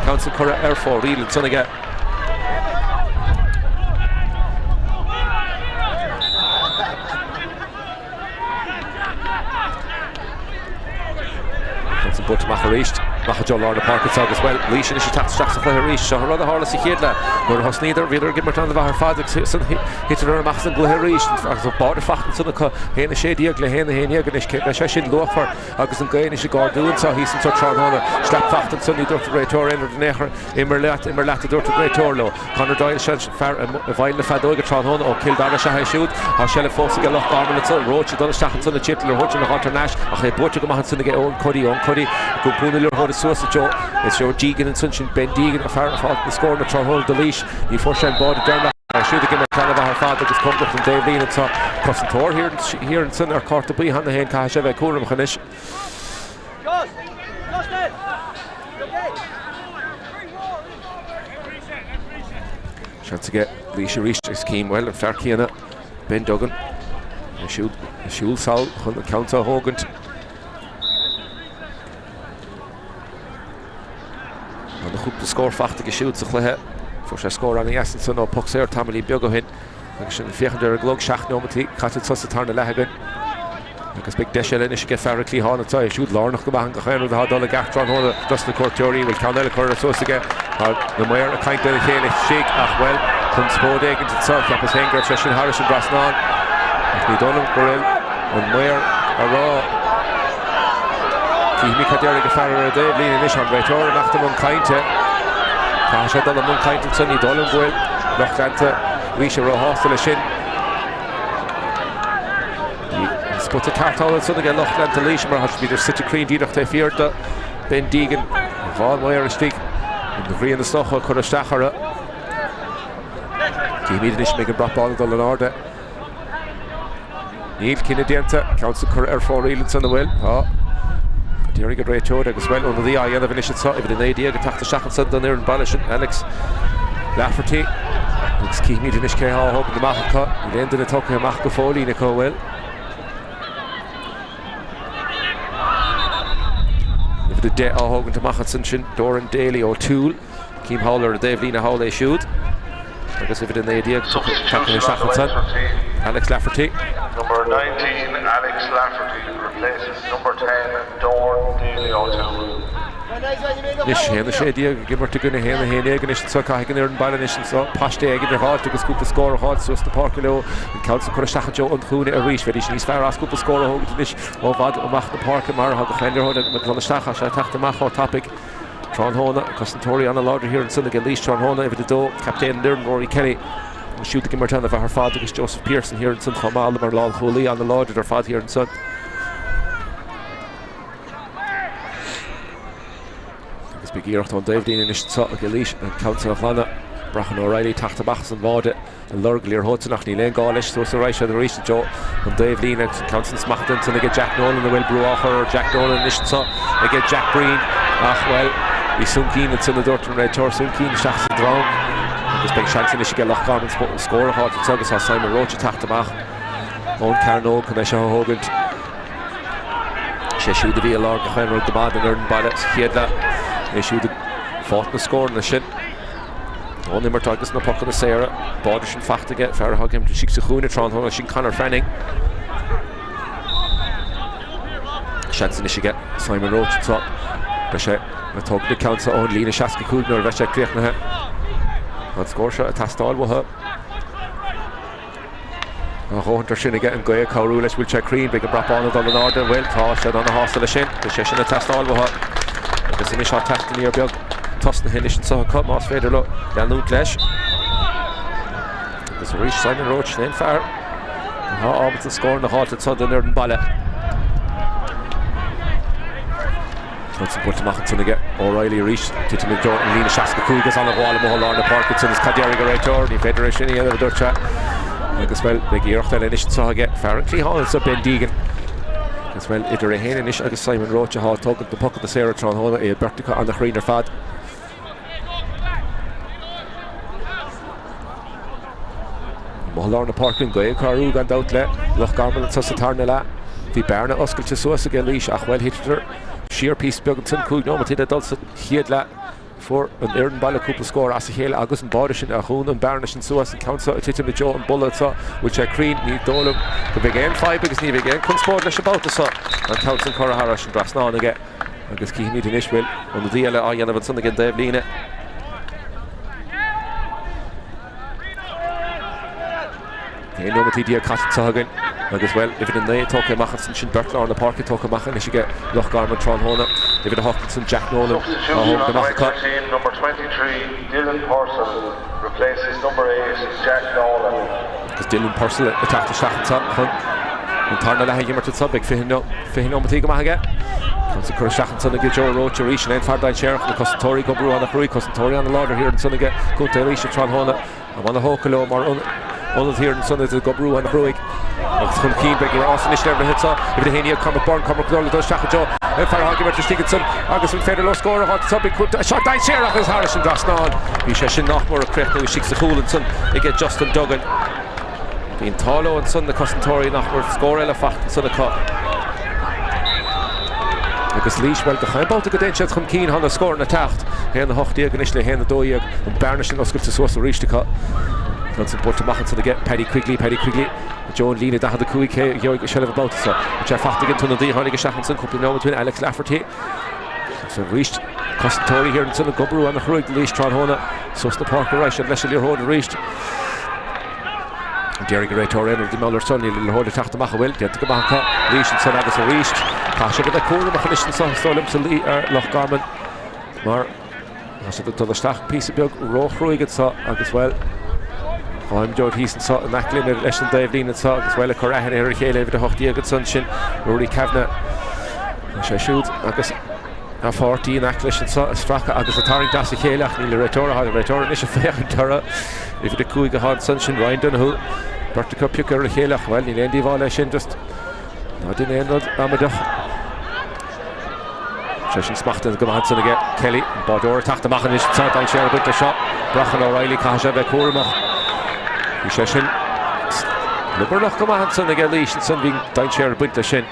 ceann san curtha ar fóraoil ansan aige. Ansan buailte amach arís, amach i dtreo lár na páirce anseo agus, bhuel, Laois anois ag teacht isteach sa chluiche arís. Seo an rud a tharla sa chéad leath. Nuair a thosnaíodar, bhíodar ag imirt an-mhaith ar fad agus ansan thiteadar amach as an gcluiche arís agus an báide fachta ansan acu, 1-16 le 1-11 anois. Beidh sé sin luachmhar agus an ghaoth anois ag ardú anseo thíos anseo tráthnóna. Slap fachta ansan, ní dúirt an réiteoir aon rud in aon chor. Imir leat, imir leat a dúirt an réiteoir leo. Conor Doyle, fear i bhfeighil na feadóige tráthnóna ó Chill Dara is ea é siúd. Tá seilbh fós aige Loch Garman anso. Roche ag dul isteach ansan ag tíocht liathróid sin a dh'fháilt thar n-ais ach é buaite go maith ansan aige Eoin Cuddy. Eoin Cuddy ag iompú na liathróide suas i dtreo is Joe Deegan ansan. Sin Ben Deegan, an fear a fhág na scóranna tráthnóna do Laois. Ní fuair sé an báide deireanach. É siúd ag imirt an-mhaith ar fad agus cóngarach don dtaobhlíne anso. Cosantóir thiar ansan ar chárta buí cheana féin. Caithfidh sé a bheith cúramach anois. Seans aige Laois arís agus cím, bhuel, an fear céanna, Ben Duggan, ag siúl, ag siúl sall chun an ceann seo a thógaint. Tá an-chúpla scór fachta aige siúd sa chluiche. Fuair sé scór an-dheas ansan ó poc saor tamaillín beag ó shin. Agus sinn ag féachaint ar an gclog, 7 neomataí caite anseo sa tarna leath againn. Agus beidh deis eile anois aige fear an chliatháin anseo, é siúd lárnach go maith in gach aon rud atá ag dul i gceart tráthnóna dos na cuairteoirí. Bhfuil ceann eile curtha suas aige? Tá na maoir ag caint lena chéile istigh ach, bhuel, conspóid éigint anseo. Cheapas féin go raibh sé sin thairis an dtrasnán ach ní dóigh liom go bhfuil an maor a rá. Cífimid cad déarfaidh an fear ar an dtaobhlíne anois, an réiteoir ag imeacht i mbun cainte. Caithfidh sé dul i mbun cainte ansan, ní dóigh liom go bhfuil lucht leanta Laoise róshásta leis sin. Bhí an spota ceart thall ansan aige lucht leanta Laoise mar tá bhíodar suite cruinn díreach taobh thiar de Ben Deegan. An dhá mhaor istigh. An ghrian is dócha ag cur isteach orthu. Cífimid anois an mbeidh an brat bán ag dul in airde. Níl cinneadh déanta. Ceann san curtha ar fóraoil ansan an bhfuil? Tá. Déarfaidh an réiteoir agus bhuel ionadaí á dhéanamh anois anseo uimhir 19 ag teacht isteach ansan don fhoireann baile sin Alex Lafferty. Agus cífimid anois cé atá á thógaint amach acu. Níl aon duine tógtha amach go fóillín acu, an bhfuil? Uimhir 10 á thógaint amach ansan sin Doran Daly O'Toole. Cím thall ar an dtaobhlíne thall é siúd agus uimhir 19 tagtha isteach ansan, Alex Lafferty. Number 19 Alex Lafferty replaces number 10 Doran Daly O'Toole. Anois, 1-16 ag imirt i gcoinne 1-11 anois anseo, caithfidh an fhoireann baile anois anseo paiste éigin a dh'fháilt agus cúpla scór a dh'fháilt suas na páirce leo. An ceann san curtha isteach i dtreo an chúinne arís. Bheidís níos fearr as cúpla scór a thógaint anois ó i bhfad amach na páirce mar atá gach aon liathróid ag dul isteach. Tá sé ag teacht amach chomh tapaidh. Tráthnóna, cosantóirí an-láidir thiar ansan aige Laois tráthnóna, uimhir 2, captaen an fhoireann Rory Kelly, siúd ag imirt an-mhaith ar fad agus Joseph Pearson thiar ansan chomh maith mar lánchúlaí an-láidir ar fad thiar ansan. Agus beidh iarracht ón dtaobhlíne anois anseo aige Laois an ceann san a ghlanadh. Brachan O'Reilly teacht amach as an bháide. Ag lorg liathróid san ach níl aon gá leis. Suas ar aghaidh siad arís i dtreo an dtaobhlíne agus an ceann san smachtaithe ansan aige Jack Nolan an bhfuil brú á chur ar Jack Nolan anois anseo aige Jack Breen ach, bhuel, bhí soncín ansan a dúirt an réiteoir, soncín isteach sa drong agus beidh seans anois aige Loch Garman scór a fháilt anseo agus tá Simon Roche ag teacht amach ón cearnóg chun é seo a thógaint. Sé siúd a bhí i lár gach aon rud go maith don fhoireann baile sa chéad leath. É siúd ag fáilt na scóranna sin. Ón imirt agus na pocanna saora, báide sin faighte aige, fear atá ag imirt istigh sa chúinne tráthnóna, sin Conor Fanning. Seans anois aige Simon Roche anseo. Beidh sé ag tógaint an ceann seo ón líne 65 nuair a bheidh sé críochnaithe. An scór seo ag teastáil uathu. A dhóthain sin aige an gaoth ag cabhrú leis, bhfuil sé cruinn, beidh an brat bán ag dul in airde, bhuel, tá siad ana-shásta leis sin, tá sé sin ag teastáil uathu. Agus anois tá teacht aniar beag tosnaithe anois anseo acu, más féidir leo leanúint leis. Agus arís Simon Roche, sin é an fear atá ábalta scóranna a dh'fháilt anseo don fhoireann baile. Johnson buailte amach ansan aige O'Reilly arís. Titim i dtreo an líne 65 agus an-ghabháil amuigh i lár na páirce ansan is cad déarfaidh an réiteoir? Ní féidir é sin a dhéanamh, a dúirt sé. Agus, bhuel, beidh iarracht eile anois anseo aige fear an chliatháin anseo, Ben Deegan. Agus, bhuel, idir é féin anois agus Simon Roche atá ag tógaint na pocanna saora tráthnóna, iad beirt acu an-chruinn ar fad. Amuigh i lár na páirce an ghaoth ag cabhrú gan dabht le Loch Garman anseo sa tarna leath. Bhí bearna oscailte suas aige Laois ach bhuel thiteadar siar píosa beag ansin 5 nóimeat le dul sa chéad leath. Fuair an fhoireann baile cúpla scór as a chéile agus an báide sin a dhún an bearna sin suas. An ceann seo ag titim i dtreo an bulla anseo. Bhfuil sé cruinn? Ní dóigh liom go mbeidh aon fadhb agus ní bheidh aon conspóid leis an babhta seo. An ceann sin curtha thar an dtrasnán aige. Agus cífimid anois, bhfuil ionadaí eile á dhéanamh ansan ag an dtaobhlíne. 11 nóimeataí caite anseo againn agus, bhuel, uimhir 9 tógtha amach ansan, sin beirt lár na páirce tógtha amach anois aige Loch Garman tráthnóna. Uimhir 8 ansan, Jack Nolan á thógaint amach acu. Substitution number 23, Dylan Purcell replaces number 8, Jack Nolan. Agus Dylan Purcell ag teacht isteach anseo chun an tarna leath a dh'imirt anseo. Beidh 20 nóimeataí go maith aige. Ceann curtha isteach ansan aige Joe Roche arís, an aon fear dainséarach, na cosantóirí ag oibriú ana-chruaidh, cosantóirí ana-láidir thiar ansan aige Contae Laoise tráthnóna. Am ana-thógtha leo mar ionad thiar ansan iad ag oibriú ana-chruaidh. Agus chun cinn beidh rás anois le rith anseo. Uimhir 11 Cormac Byrne, Cormac ag dul isteach i dtreo an fear atá ag imirt istigh ansan agus an féidir leo scór a fháilt anseo. Beidh seo dainséarach agus thairis an dtrasnán. Bhí sé sin nach mór ag críochnú istigh sa chúl ansan aige Justin Duggan. Bhí an t-ádh leo ansan na cosantóirí nach raibh scór eile faighte ansan acu. Agus Laois, bhuel, gach aon babhta go dtéann siad chun cinn, tá na scóranna ag teacht. 1-18 anois le 1-12. An bearna sin oscailte suas arís acu. Ceann san buailte amach ansan aige Paddy Quigley, Paddy Quigley i dtreo an líne 45 cé a gheobhaidh seilbh an babhta seo. Tá sé faighte ag an t-ionadaí a tháinig isteach ansan cúpla nóiméad ó shin, Alex Lafferty. Agus arís cosantóirí thiar ansan ag oibriú ana-chruaidh do Laois tráthnóna. Suas na páirce arís leis an liathróid arís. Déarfaidh an réiteoir aon rud i mbeal ar son, níl an liathróid ag teacht amach an bhfuil, déanta go maith acu Laois ansan agus arís caithfidh siad a bheith cúramach anois anso is dóigh liomsa ar Loch Garman mar tá siad ag dul isteach píosa beag róchruaidh anso agus bhuel tá imreoir thíos anso in aice linn leis an dtaobhlíne anso agus bhuel ag cur aithne ar a chéile uimhir 18 ansan sin Rory Kavanagh. Tá sé siúd agus a pháirtí in aice leis anso ag stracadh agus ag tarraingt as a chéile ach níl an réiteoir, tá an réiteoir anois ag féachaint orthu. Uimhir 5 atá ansan, sin Ryan Donoghue. Beirt acu ag piocadh ar a chéile ach, bhuel, níl aon díobháil leis sin, just ná déan aon rud amaideach. Sé sin smachtaithe go maith ansan aige Kelly, an báideoir ag teacht amach anois anso, dainséar ag baint leis seo. Brochan O'Reilly, caithfidh sé a bheith cúramach. Bhí sé sin liobarnach go maith ansan aige Laois ansan, bhí dainséar ag baint leis sin.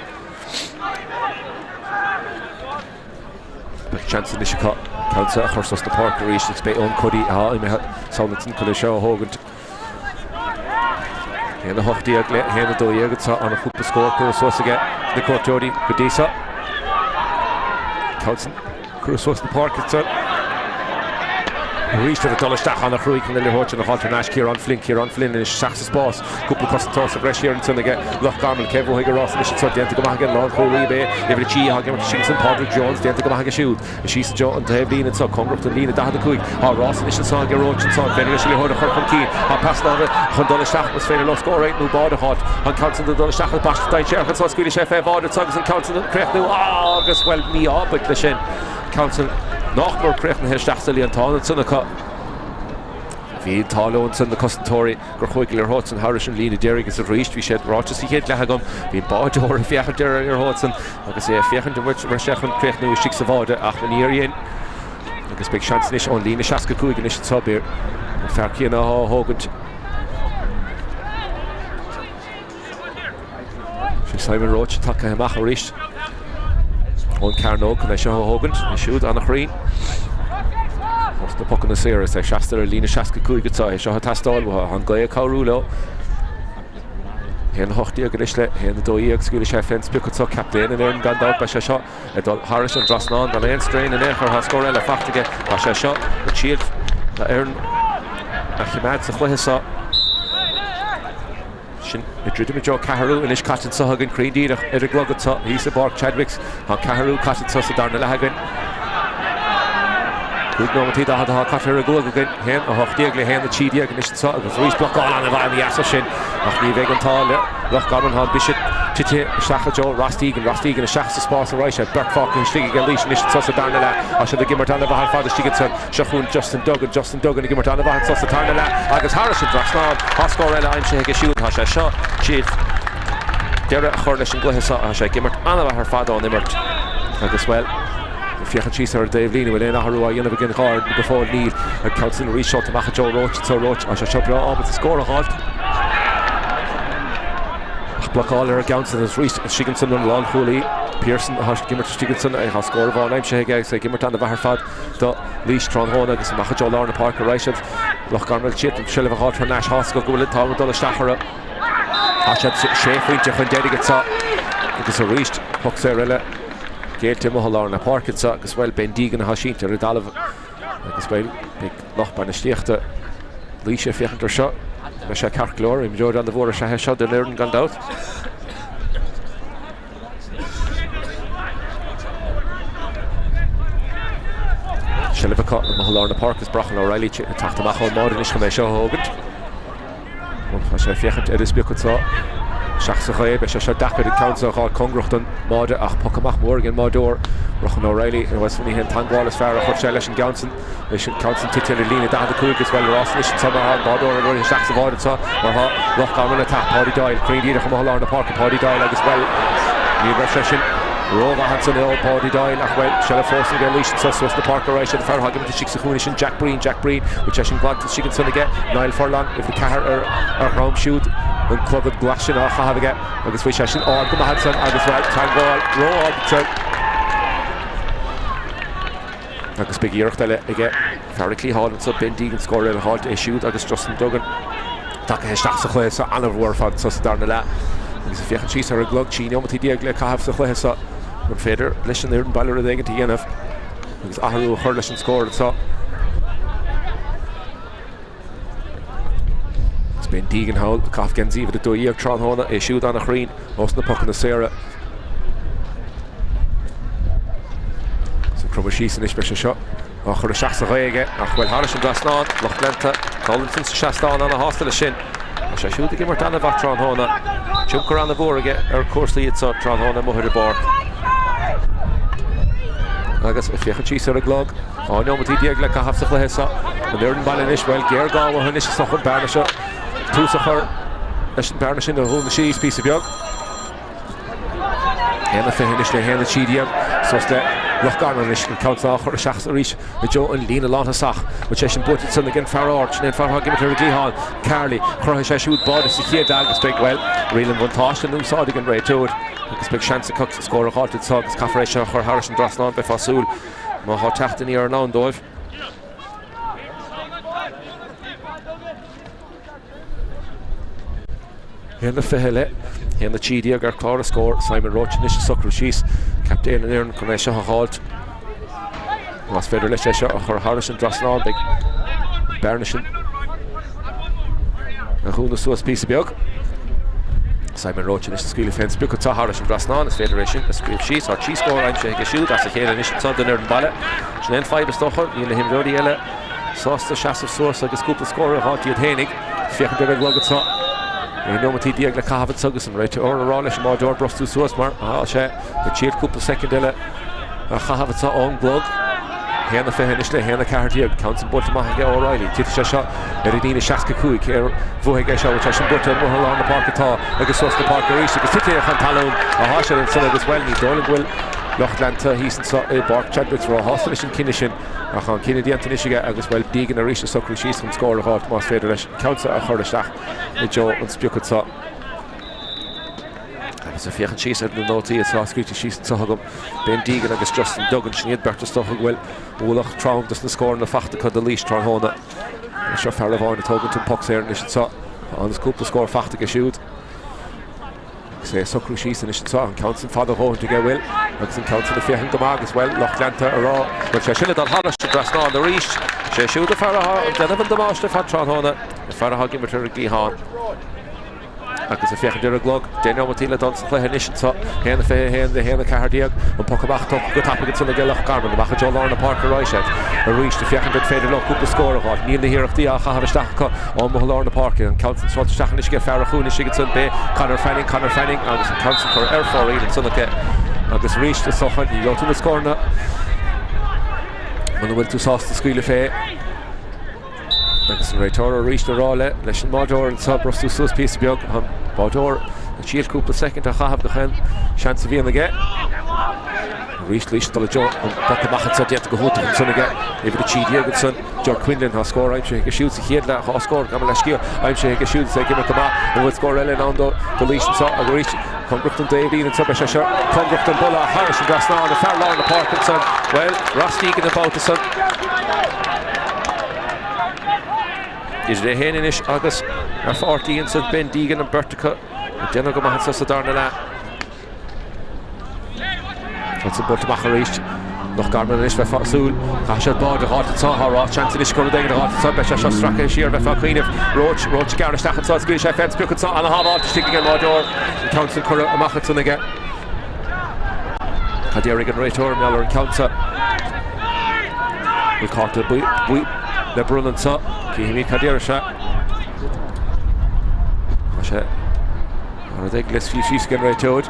Beidh seans anois acu ceann seo a chur suas na páirce arís agus beidh Eoin Cody atá imithe sall ansan chun é seo a thógaint. 1-18 le 1-12 anseo an-chúpla scór curtha suas aige na cuairteoirí go dtí seo. Ceann san curtha suas na páirce anseo. Arís ag dul isteach ana-chruaidh chun an liathróid sin a fháil thar n-ais Ciarán Flynn, Ciarán Flynn anois isteach sa spás. Cúpla cosantóir sa bhreis thiar ansan aige Loch Garman. Cé bhuafaidh an rás anois anseo? Déanta go maith aige an lánchúlaí ab é uimhir 3 atá ag imirt istigh ansan, Pádraig Jones. Déanta go maith aige siúd. Síos i dtreo an taobhlíne anseo, cóngarach don líne 45. Tá rás anois anseo aige Roche anseo. An féidir leis an liathróid a chur chun cinn? Tá pas láimhe chun dul isteach. Más féidir leo scór a nó báide a fháilt. An ceann san ag dul isteach agus paiste dainséarach anseo. Scaoilfidh sé fé bháide anseo agus an ceann san ag críochnú agus, bhuel, mí-ádh ag baint leis sin. Ceann san nach mór críochnaithe isteach sa líontán ansan acu. Bhí an t-ádh leo ansan, na cosantóirí, gur chuaigh an liathróid san thairis an líne deiridh agus arís bhí sé ráite sa chéad leath agam, bhí an báideoir ag féachaint ar an liathróid san agus é ag féachaint an raibh sé chun críochnú istigh sa bháide ach níor dhein. Agus beidh seans anois ón líne 65 anois anseo, beidh an fear céanna á thógaint. Sé Simon Roche tagtha amach arís ón cearnóg chun é seo a thógaint. É siúd an-chruinn. Ós na pocanna saora is é seasta ar an líne 65 anseo, é seo ag teastáil uathu. Tá an ghaoth ag cabhrú leo. 1, 18 anois le 1, 12. Scaoilfidh sé fén sprioc anseo, captaen an fhoireann gan dabht. Beidh sé seo ag dul thairis an dtrasnán gan aon strain in aon chor. Tá scór eile faighte aige. Tá sé seo ag triail a fhoireann a choimeád sa chluiche seo. Sin ag druidim i dtreo ceathrú anois caite anseo againn cruinn díreach ar an gclog anseo thíos i bPáirc Chadwicks. Tá ceathrú caite anseo sa darna leath againn. 5 nóimeataí 40 atá caite ar an gclog againn. 1, 18 le 1, 13 anois anseo agus arís blocáil an-mhaith ana-dheas ansin ach ní bheidh an t-ádh le Loch Garman. Tá an biseach tite isteach i dtreo Ross Deegan. Ross Deegan isteach sa spás arís. Beirt fágtha istigh ag Laois anois anseo sa darna leath. Tá siad ag imirt an-mhaith ar fad istigh ansan. Seo chugainn Justin Duggan, Justin Duggan ag imirt an-mhaith anso sa tarna leath agus thairis an dtrasnán. Tá scór eile aimsithe aige siúd. Tá sé seo siad deireadh a chur leis an gcluiche seo. Tá sé ag imirt an-mhaith ar fad ón imirt agus, bhuel, ag féachaint síos ar an dtaobhlíne, bhfuil aon athrú á dhéanamh ag an dhá fhoireann go fóill? Níl. An ceann sin arís seolta amach i dtreo Roche anso. Roche, tá sé seo breá ábalta scór a dh'fháilt. Ach blocáil ar an gceann sin agus arís istigh ansan an lánchúlaí Pearson atá ag imirt istigh ansan. Tá scór amháin aimsithe aige agus é ag imirt an-mhaith ar fad. do Laois tráthnóna agus amach i dtreo lár na páirce arís iad. Loch Garman ag triail an tseilbh a dh'fháilt thar n-ais. Tá's acu go bhfuil an t-am ag dul isteach orthu. Tá siad sé phointe chun deiridh anseo agus arís poc saor eile géillte amuigh i lár na páirce anseo agus, bhuel, Ben Deegan atá sínte ar an dtalamh agus, bhuel, beidh lucht bainistíochta Laois ag féachaint ar seo. Beidh sé ceart go leor, imreoir an-mhór is ea é seo don fhoireann gan dabht. Seilbh acu amuigh i lár na páirce is Brochan O'Reilly ag teacht amach ón mbáide anois chun é seo a thógaint. Tá sé ag féachaint ar an sprioc anseo. Isteach sa ghaoth, beidh sé seo deacair an ceann seo a dh'fháil cóngarach don mbáide ach poc amach mór ag an mbáideoir Brochan O'Reilly. Ní hé an teagmháil is fearr a chuir sé leis an gceann san. Leis an gceann san tite ar an líne 45 is bhuel rás anois anseo mar tá an bádóir ag rith isteach sa bhád anseo mar tá Loch Garman ag teacht Páidí Doyle cruinn díreach amuigh i lár na páirce Páidí Doyle agus bhuel ní raibh sé sin rómhaith ansan ó Pháidí Doyle ach bhuel seilbh fós aige Laois anseo suas na páirce arís an fear atá ag imirt istigh sa chúinne sin Jack Breen Jack Breen bhfuil sé sin glanta istigh ansan aige Niall Furlong uimhir 4 ar ar dhroim siúd an clogad glas sin á chaitheamh aige agus bhí sé sin ard go maith ansan agus bhuel teagmháil ró-ard ansan. Agus beidh iarracht eile aige fear an chliatháin anseo, Ben Deegan, scór eile a dh'fháilt, é siúd agus Justin Duggan tagtha isteach sa chluiche seo an-mhór ar fad anseo sa darna leath. Agus ag féachaint síos ar an gclog, 13 neomataí le caitheamh sa chluiche seo. An féidir leis an fhoireann baile rud éigin a dhéanamh agus athrú a chur leis an scór anseo? Is Ben Deegan thall ag caitheamh geansaí uimhir 12 tráthnóna, é siúd an-chruinn ós na pocanna saora. Is ag cromadh síos anois beidh sé seo á chur isteach sa ghaoth aige ach bhuel thairis an dtrasnán, lucht leanta thall ansan sa seastán ana-shásta leis sin. Tá sé siúd ag imirt an-mhaith tráthnóna. Tionchar an-mhór aige ar chúrsaí anseo tráthnóna amuigh ar an bpáirc. Agus ag féachaint síos ar an gclog. 12 neomataí le caitheamh sa chluiche seo. An fhoireann baile anois, bhuel, géarghá uathu anois is dócha an bearna seo, tús a chur leis an bearna sin a dhúnadh síos píosa beag. 1-20 anois le 1-13 suas le Loch Garman anois an ceann seo á chur isteach arís i dtreo an líne lántosach. Bhfuil sé sin buaite ansan ag an fear ard, sin é an fear atá ag imirt ar an gcliathán, Carley. Chruthaigh sé siúd báide sa chéad leath agus beidh, bhuel, riail an bhuntáiste in úsáid ag an réiteoir agus beidh seans acu scór a dh'fháilt anseo agus caithfear é seo a chur thairis an dtrasnán, bheifeá ag súil. Má thá teacht aniar in ann dóibh. 1-20 le 1-13 ar chlár na scór. Simon Roche anois ag socrú síos, captaen an fhoireann chun é seo a dh'fháilt. Más féidir leis é seo a chur thairis an dtrasnán beidh an bearna sin a dhúnadh suas píosa beag. Simon Roche anois ag scaoileadh fén sprioc atá thairis an dtrasnán, is féidir é sin a scríobh síos. Tá 3 scór aimsithe aige siúd as a chéile anois anseo don fhoireann baile. Sin é an fadhb is dócha, níl na himreoirí eile sásta seasamh suas agus cúpla scór a dh'fháilt iad fhéinig. Féachaint ar an gclog anseo. 11 neomataí le caitheamh anseo agus an réiteoir ag rá leis an mbáideoir brostú suas mar tá sé ag triail cúpla soicind eile a chaitheamh anseo ón gclog. 1-20 anois le 1-14. Ceann san buailte amach aige O'Reilly. Titfidh sé seo ar an líne 65. Cé a bhuafaidh é seo? Bhfuil sé sin buailte amuigh i lár na páirce? Tá. Agus suas na páirce arís agus titfidh chun talún atá sé ansan agus, bhuel, ní dóigh liom go bhfuil lucht leanta thíos anseo i bPáirc Chadwicks róshásta leis an cinneadh sin ach tá an cinneadh déanta anois aige agus, bhuel, Deegan arís ag socrú síos chun scór a dh'fháilt más féidir leis an ceann seo a chur isteach i dtreo an sprioc anseo. Agus ag féachaint síos ar na nótaí atá scríte síos anseo agam, Ben Deegan agus Justin Duggan, sin iad beirt is dócha go bhfuil ualach trom dos na scóranna fachta acu do Laois tráthnóna. Seo fear amháin ag tógaint an poc saor anois anseo. Tá cúpla scór fachta aige siúd. Agus é ag socrú síos anois anseo, an ceann san fada a dhóthaint aige, bhfuil, agus an ceann san ag féachaint go maith agus, bhuel, lucht leanta ag rá go bhfuil sé sin ag dul thairis an dtrasnán arís. Sé siúd an fear atá ag déanamh an damáiste ar fad tráthnóna, an fear atá ag imirt ar an gcliathán. Agus ag féachaint ar an gclog, 10 neomataí le dul sa chluiche anois anseo, 1-21 le 1-14, an poc amach tógtha go tapaidh ansan ag Loch Garman, amach i dtreo lár na páirce ar aghaidh siad arís ag féachaint an féidir leo cúpla scór a dh'fháil. Níl na hiarrachtaí á chaitheamh isteach acu ó amuigh i lár na páirce. An ceann san seolta isteach anois ag fear an chúil istigh ansan, b'é Conor Fanning, Conor Fanning agus an ceann san curtha ar fóraoil ansan aige. Agus arís is dócha ní gheobhaidh tú na scóranna muna bhfuil tú sásta scaoileadh fé. Agus an réiteoir arís ag rá le leis an mbáireoir anseo brostú suas píosa beag. An báireoir ag triail cúpla soicind a chaitheamh gach aon seans a bhíonn aige. Arís Laois ag dul i dtreo an poc amach anseo déanta go hiontach ansan aige. Uimhir 13 ansan, Ger Quinlan, tá scór aimsithe aige siúd sa chéad leath, dhá scór, gabh mo leithscéal, aimsithe aige siúd is é ag imirt go maith. An bhfuil scór eile in ann do Laois anseo? Agus arís cóngarach don dtaobhlíne anseo, beidh sé seo cóngarach don bulla ach thairis an dtrasnán, an fear lár na páirce ansan, bhuel, Ross Deegan an babhta san. Idir é féin anois agus a pháirtí ansan Ben Deegan, an bheirt acu ag déanamh go maith anso sa darna leath. Tá san buailte amach arís. Loch Garman anois bheifeá ag súil. Caithfidh siad báide a dh'fháilt anso. Tá Ross seans anois gur rud éigin a dh'fháilt anso. Beidh sé seo sractha siar bheifeá ag cuimhneamh. Roche, Roche ag gearradh isteach anso. Scaoilfidh sé fén sprioc anso. Ana-shábháilt istigh ag an mbáireoir. An ceann san curtha amach ansan aige. Cad déarfaidh an réiteoir mar gheall ar an ceann seo? Bhfuil cárta buí le bronnadh anseo? Cífimid cad déarfaidh sé. Tá sé mar rud éigin le scríobh síos ag an réiteoir.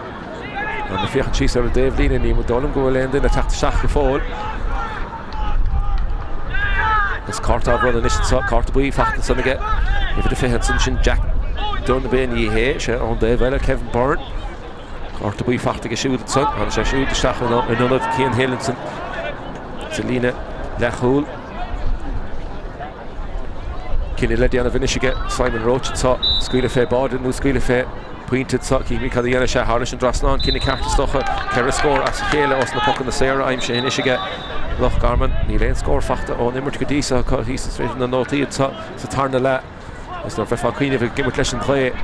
Ná féachaint síos ar an dtaobhlíne, ní dóigh liom go bhfuil aon duine ag teacht isteach go fóill. Agus cárta á bhronnadh anois anseo, cárta buí fachta ansan aige. Uimhir a 20 ansan sin Jack Dunne, ní hé, sé ón dtaobh eile Kevin Byrne. Cárta buí fachta aige siúd ansan. Tháinig sé siúd isteach in ionad Cian Hill ansan sa líne leathchúil. Cinneadh le déanamh anois aige Simon Roche anseo. Scaoileadh fé bháide nó scaoileadh fé pointe anseo. Cífimid cad a dhéanfaidh sé thairis an dtrasnán. Cinneadh ceart is dócha. Ceithre scór as a chéile ós na pocanna saora aimsithe anois aige Loch Garman. Níl aon scór fachta ón imirt go dtí seo acu thíos na nótaí anseo sa tarna leath. Is nuair a bheifeá ag cuimhneamh ag imirt leis an ghaoth,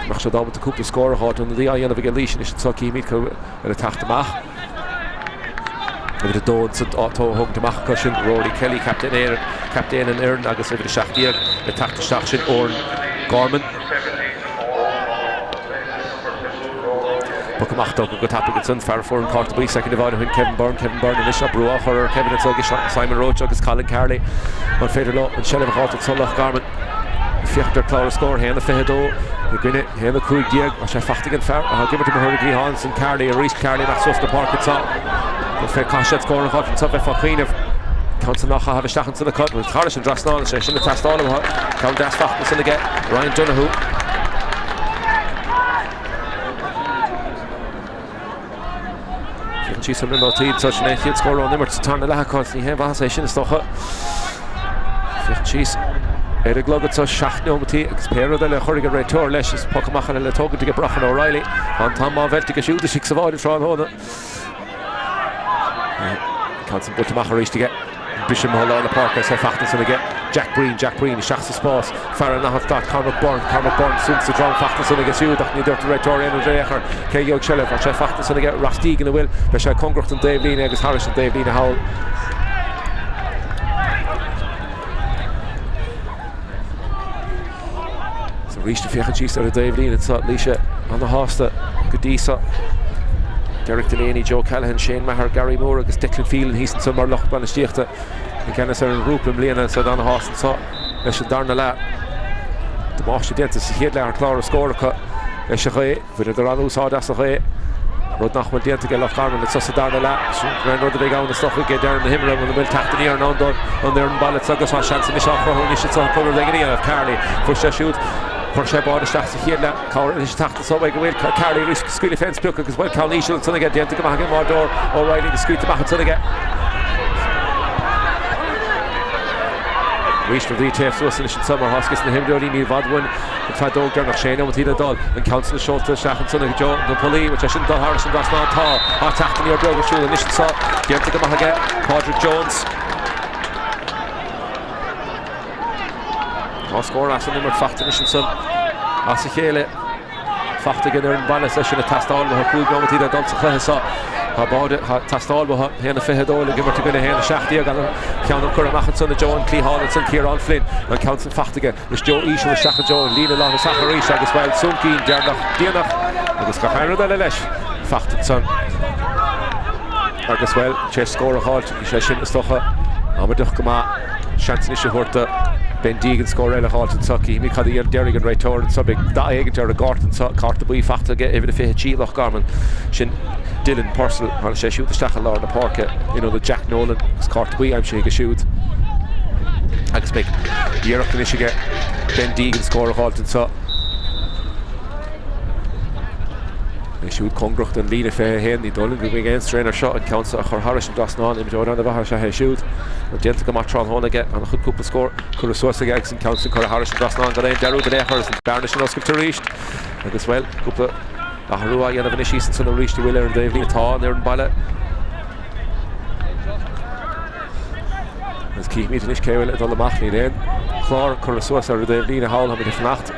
mbeadh siad ábalta cúpla scór a dh'fháilt. Ionadaí á dhéanamh aige Laois anois anseo, cífimid cé ar ag teacht amach. Uimhir 2 ansan á tógaint amach acu sin Rory Kelly, captaen Éireann, captaen an fhoireann agus uimhir 17 ag teacht isteach sin Odhrán Gorman. Poc amach tógtha go tapaidh ansan, fear a fuair an cárta buí soicind amháin ó shin, Kevin Byrne, Kevin Byrne anois, tá brú á chur ar Kevin anso ag Simon Roche agus Colin Carley. An féidir leo an seilbh a dh'fháilt anso Loch Garman? Féachaint ar chlár na scór, 1-22 i gcoinne 1-15. Tá sé fachta ag an fear atá ag imirt amuigh ar an gcliathán san Carley arís, Carley amach suas na páirce anso. Caithfidh siad scór a dh'fháilt anso, bheifeá ag cuimhneamh. Ceann san á chaitheamh isteach ansan acu. Thairis an dtrasnán, is é sin ag teastáil uathu. Ceann deas fachta ansan aige Ryan Donoghue. Féachann síos ar na nótaí anseo, sin é an chéad scór ón imirt sa tarna leath acu agus ní haon mhaitheas é sin is dócha. Féachann síos ar an gclog anseo, 7 neomataí agus pé rud eile a chuirfidh an réiteoir leis is poc amach eile le tógaint ag Brochan O'Reilly. Tá an t-am á mheilt aige siúd istigh sa bháide tráthnóna. Ceann san buailte amach arís aige. Briseadh amuigh i lár na páirce is é fachta ansan aige Jack Breen, Jack Breen isteach sa spás, fear an ndaichead slat, Cormac Byrne, Cormac Byrne suas sa drom fachta ansan aige siúd ach ní dúirt an réiteoir aon rud ar aon chor. Cé a gheobhaidh seilbh? Tá sé fachta ansan aige Ross Deegan an bhfuil? Beidh sé cóngarach don dtaobhlíne agus thairis an dtaobhlíne thall. Is arís ag féachaint síos ar an dtaobhlíne anseo, Laoise ana-shásta go dtí seo. Derek Delaney, Joe Callaghan, Shane Maher, Gary Moore agus Declan Phelan thíos anseo mar lucht bainistíochta i gceannas ar an ghrúpa i mbliana. Is iad ana-shásta anseo leis an darna leath. Damáiste déanta sa chéad leath ar chlár na scór acu leis an ghaoth. Bhaineadar an-úsáid as an ghaoth, rud nach bhfuil déanta ag Loch Garman anseo sa darna leath. Sin an rud a bheidh ann is dócha ag deireadh na himeartha muna bhfuil teacht aniar in ann dóibh an fhoireann baile agus tá seans anois á chruthú anois anseo chun rud éigin a dhéanamh. Carley, fuair sé siúd, chuir sé báide isteach sa chéad leath. Cabhair anois ag teacht anseo uaidh go bhfuil Carley arís ag scaoileadh fén sprioc agus bhuel ceann íseal ansan aige, déanta go maith ag an mbáireoir O'Reilly agus scaoilte amach ansan aige. Arís rudaí ag téamh suas anois anso mar tá fhios ag na himreoirí ní i bhfad uainn an feadóg deireanach. Sé nóimeataí le dul. An ceann san seolta isteach ansan ag Joe na Pollaí. Bhfuil sé sin ag dul thairis an dtrasnán? Tá. Tá teacht aniar beag ar siúl anois anso. Déanta go maith aige Pádraig Jones. Tá scór as an imirt faighte anois ansan as a chéile. Faighte ag an fhoireann baile is é sin ag teastáil uathu. 5 nóimeataí le dul sa chluiche seo. Tá báide ag teastáil uathu. 1-22 ag imirt i gcoinne 1-17. An ceann curtha amach ansan i dtreo an cliathán ansan Ciarán Flynn. An ceann san faighte aige. Is Joe íseal isteach i dtreo an líne lántosach arís agus bhuel súncín deireanach déanach agus gach aon rud eile leis faighte ansan. Agus bhuel tar éis scór a dh'fháilt bhí sé sin is dócha amaideach go maith. Seans anois a thabhairt do Ben Deegan scór eile a dh'fháilt anseo. Cífimid cad a déarfaidh an réiteoir anseo. Beidh dath éigint ar an gcárta anseo. Cárta buí faighte aige uimhir a 23 Loch Garman. Sin Dylan Purcell. Tháinig sé siúd isteach i lár na páirce in ionad Jack Nolan agus cárta buí aimsithe aige siúd. Agus beidh iarracht anois aige Ben Deegan scór a dh'fháilt anseo. É siúd cóngarach don líne 21. Ní dóigh liom go mbeidh aon straon air seo an ceann seo a chur thairis an dtrasnán. Imreoir an-mhaith is ea é siúd. Déanta go maith tráthnóna aige. An-chuid cúpla scór curtha suas aige agus an ceann sin curtha thairis an dtrasnán gan aon dearúd in aon chor agus an bearna sin oscailte arís. Agus, bhuel, cúpla athrú á dhéanamh anois thíos ansan arís a bhfuil ar an dtaobhlíne. Tá an fhoireann baile. Agus cífimid anois cé a bhfuil ag dul amach. Níl aon chlár curtha suas ar an dtaobhlíne thall. Táimid ag fanacht.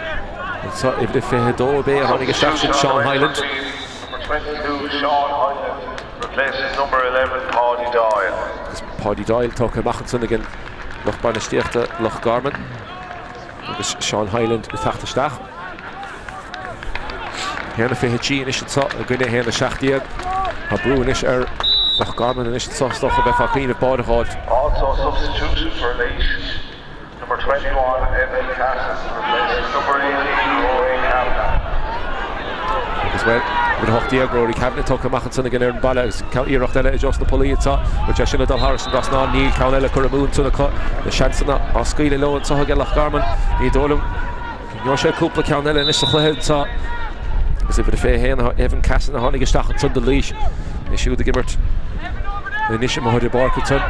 Anseo uimhir a 22 ab é a tháinig isteach sin Seán Hyland. Agus Páidí Doyle tógtha amach ansan ag an lucht bainistíochta Loch Garman agus Seán Hyland ag teacht isteach. 1-23 anois anseo i gcoinne 1-17. Tá brú anois ar Loch Garman anois anseo is dócha bheifeá ag cuimhneamh báide a dh'fháilt. Also substituted for Laois. Number 21, Evan Cassin replaces number 18, Rory Kavanagh. Agus bhuel, uimhir 18, Rory Kavanagh tógtha amach ansan ag an fhoireann baile agus iarracht eile i dtreo sna pollaí anseo. Bhfuil sé sin ag dul thairis an dtrasnán? Níl. Ceann eile curtha amú ansan acu. Na seansanna á scaoileadh leo anseo ag Loch Garman. Ní dóigh liom go ngeobhaidh sé cúpla ceann eile anois sa chluiche anseo. Agus uimhir 21, Evan Cassin a tháinig isteach ansan do Laois. É siúd ag imirt. Anois amuigh ar an bpáirc ansan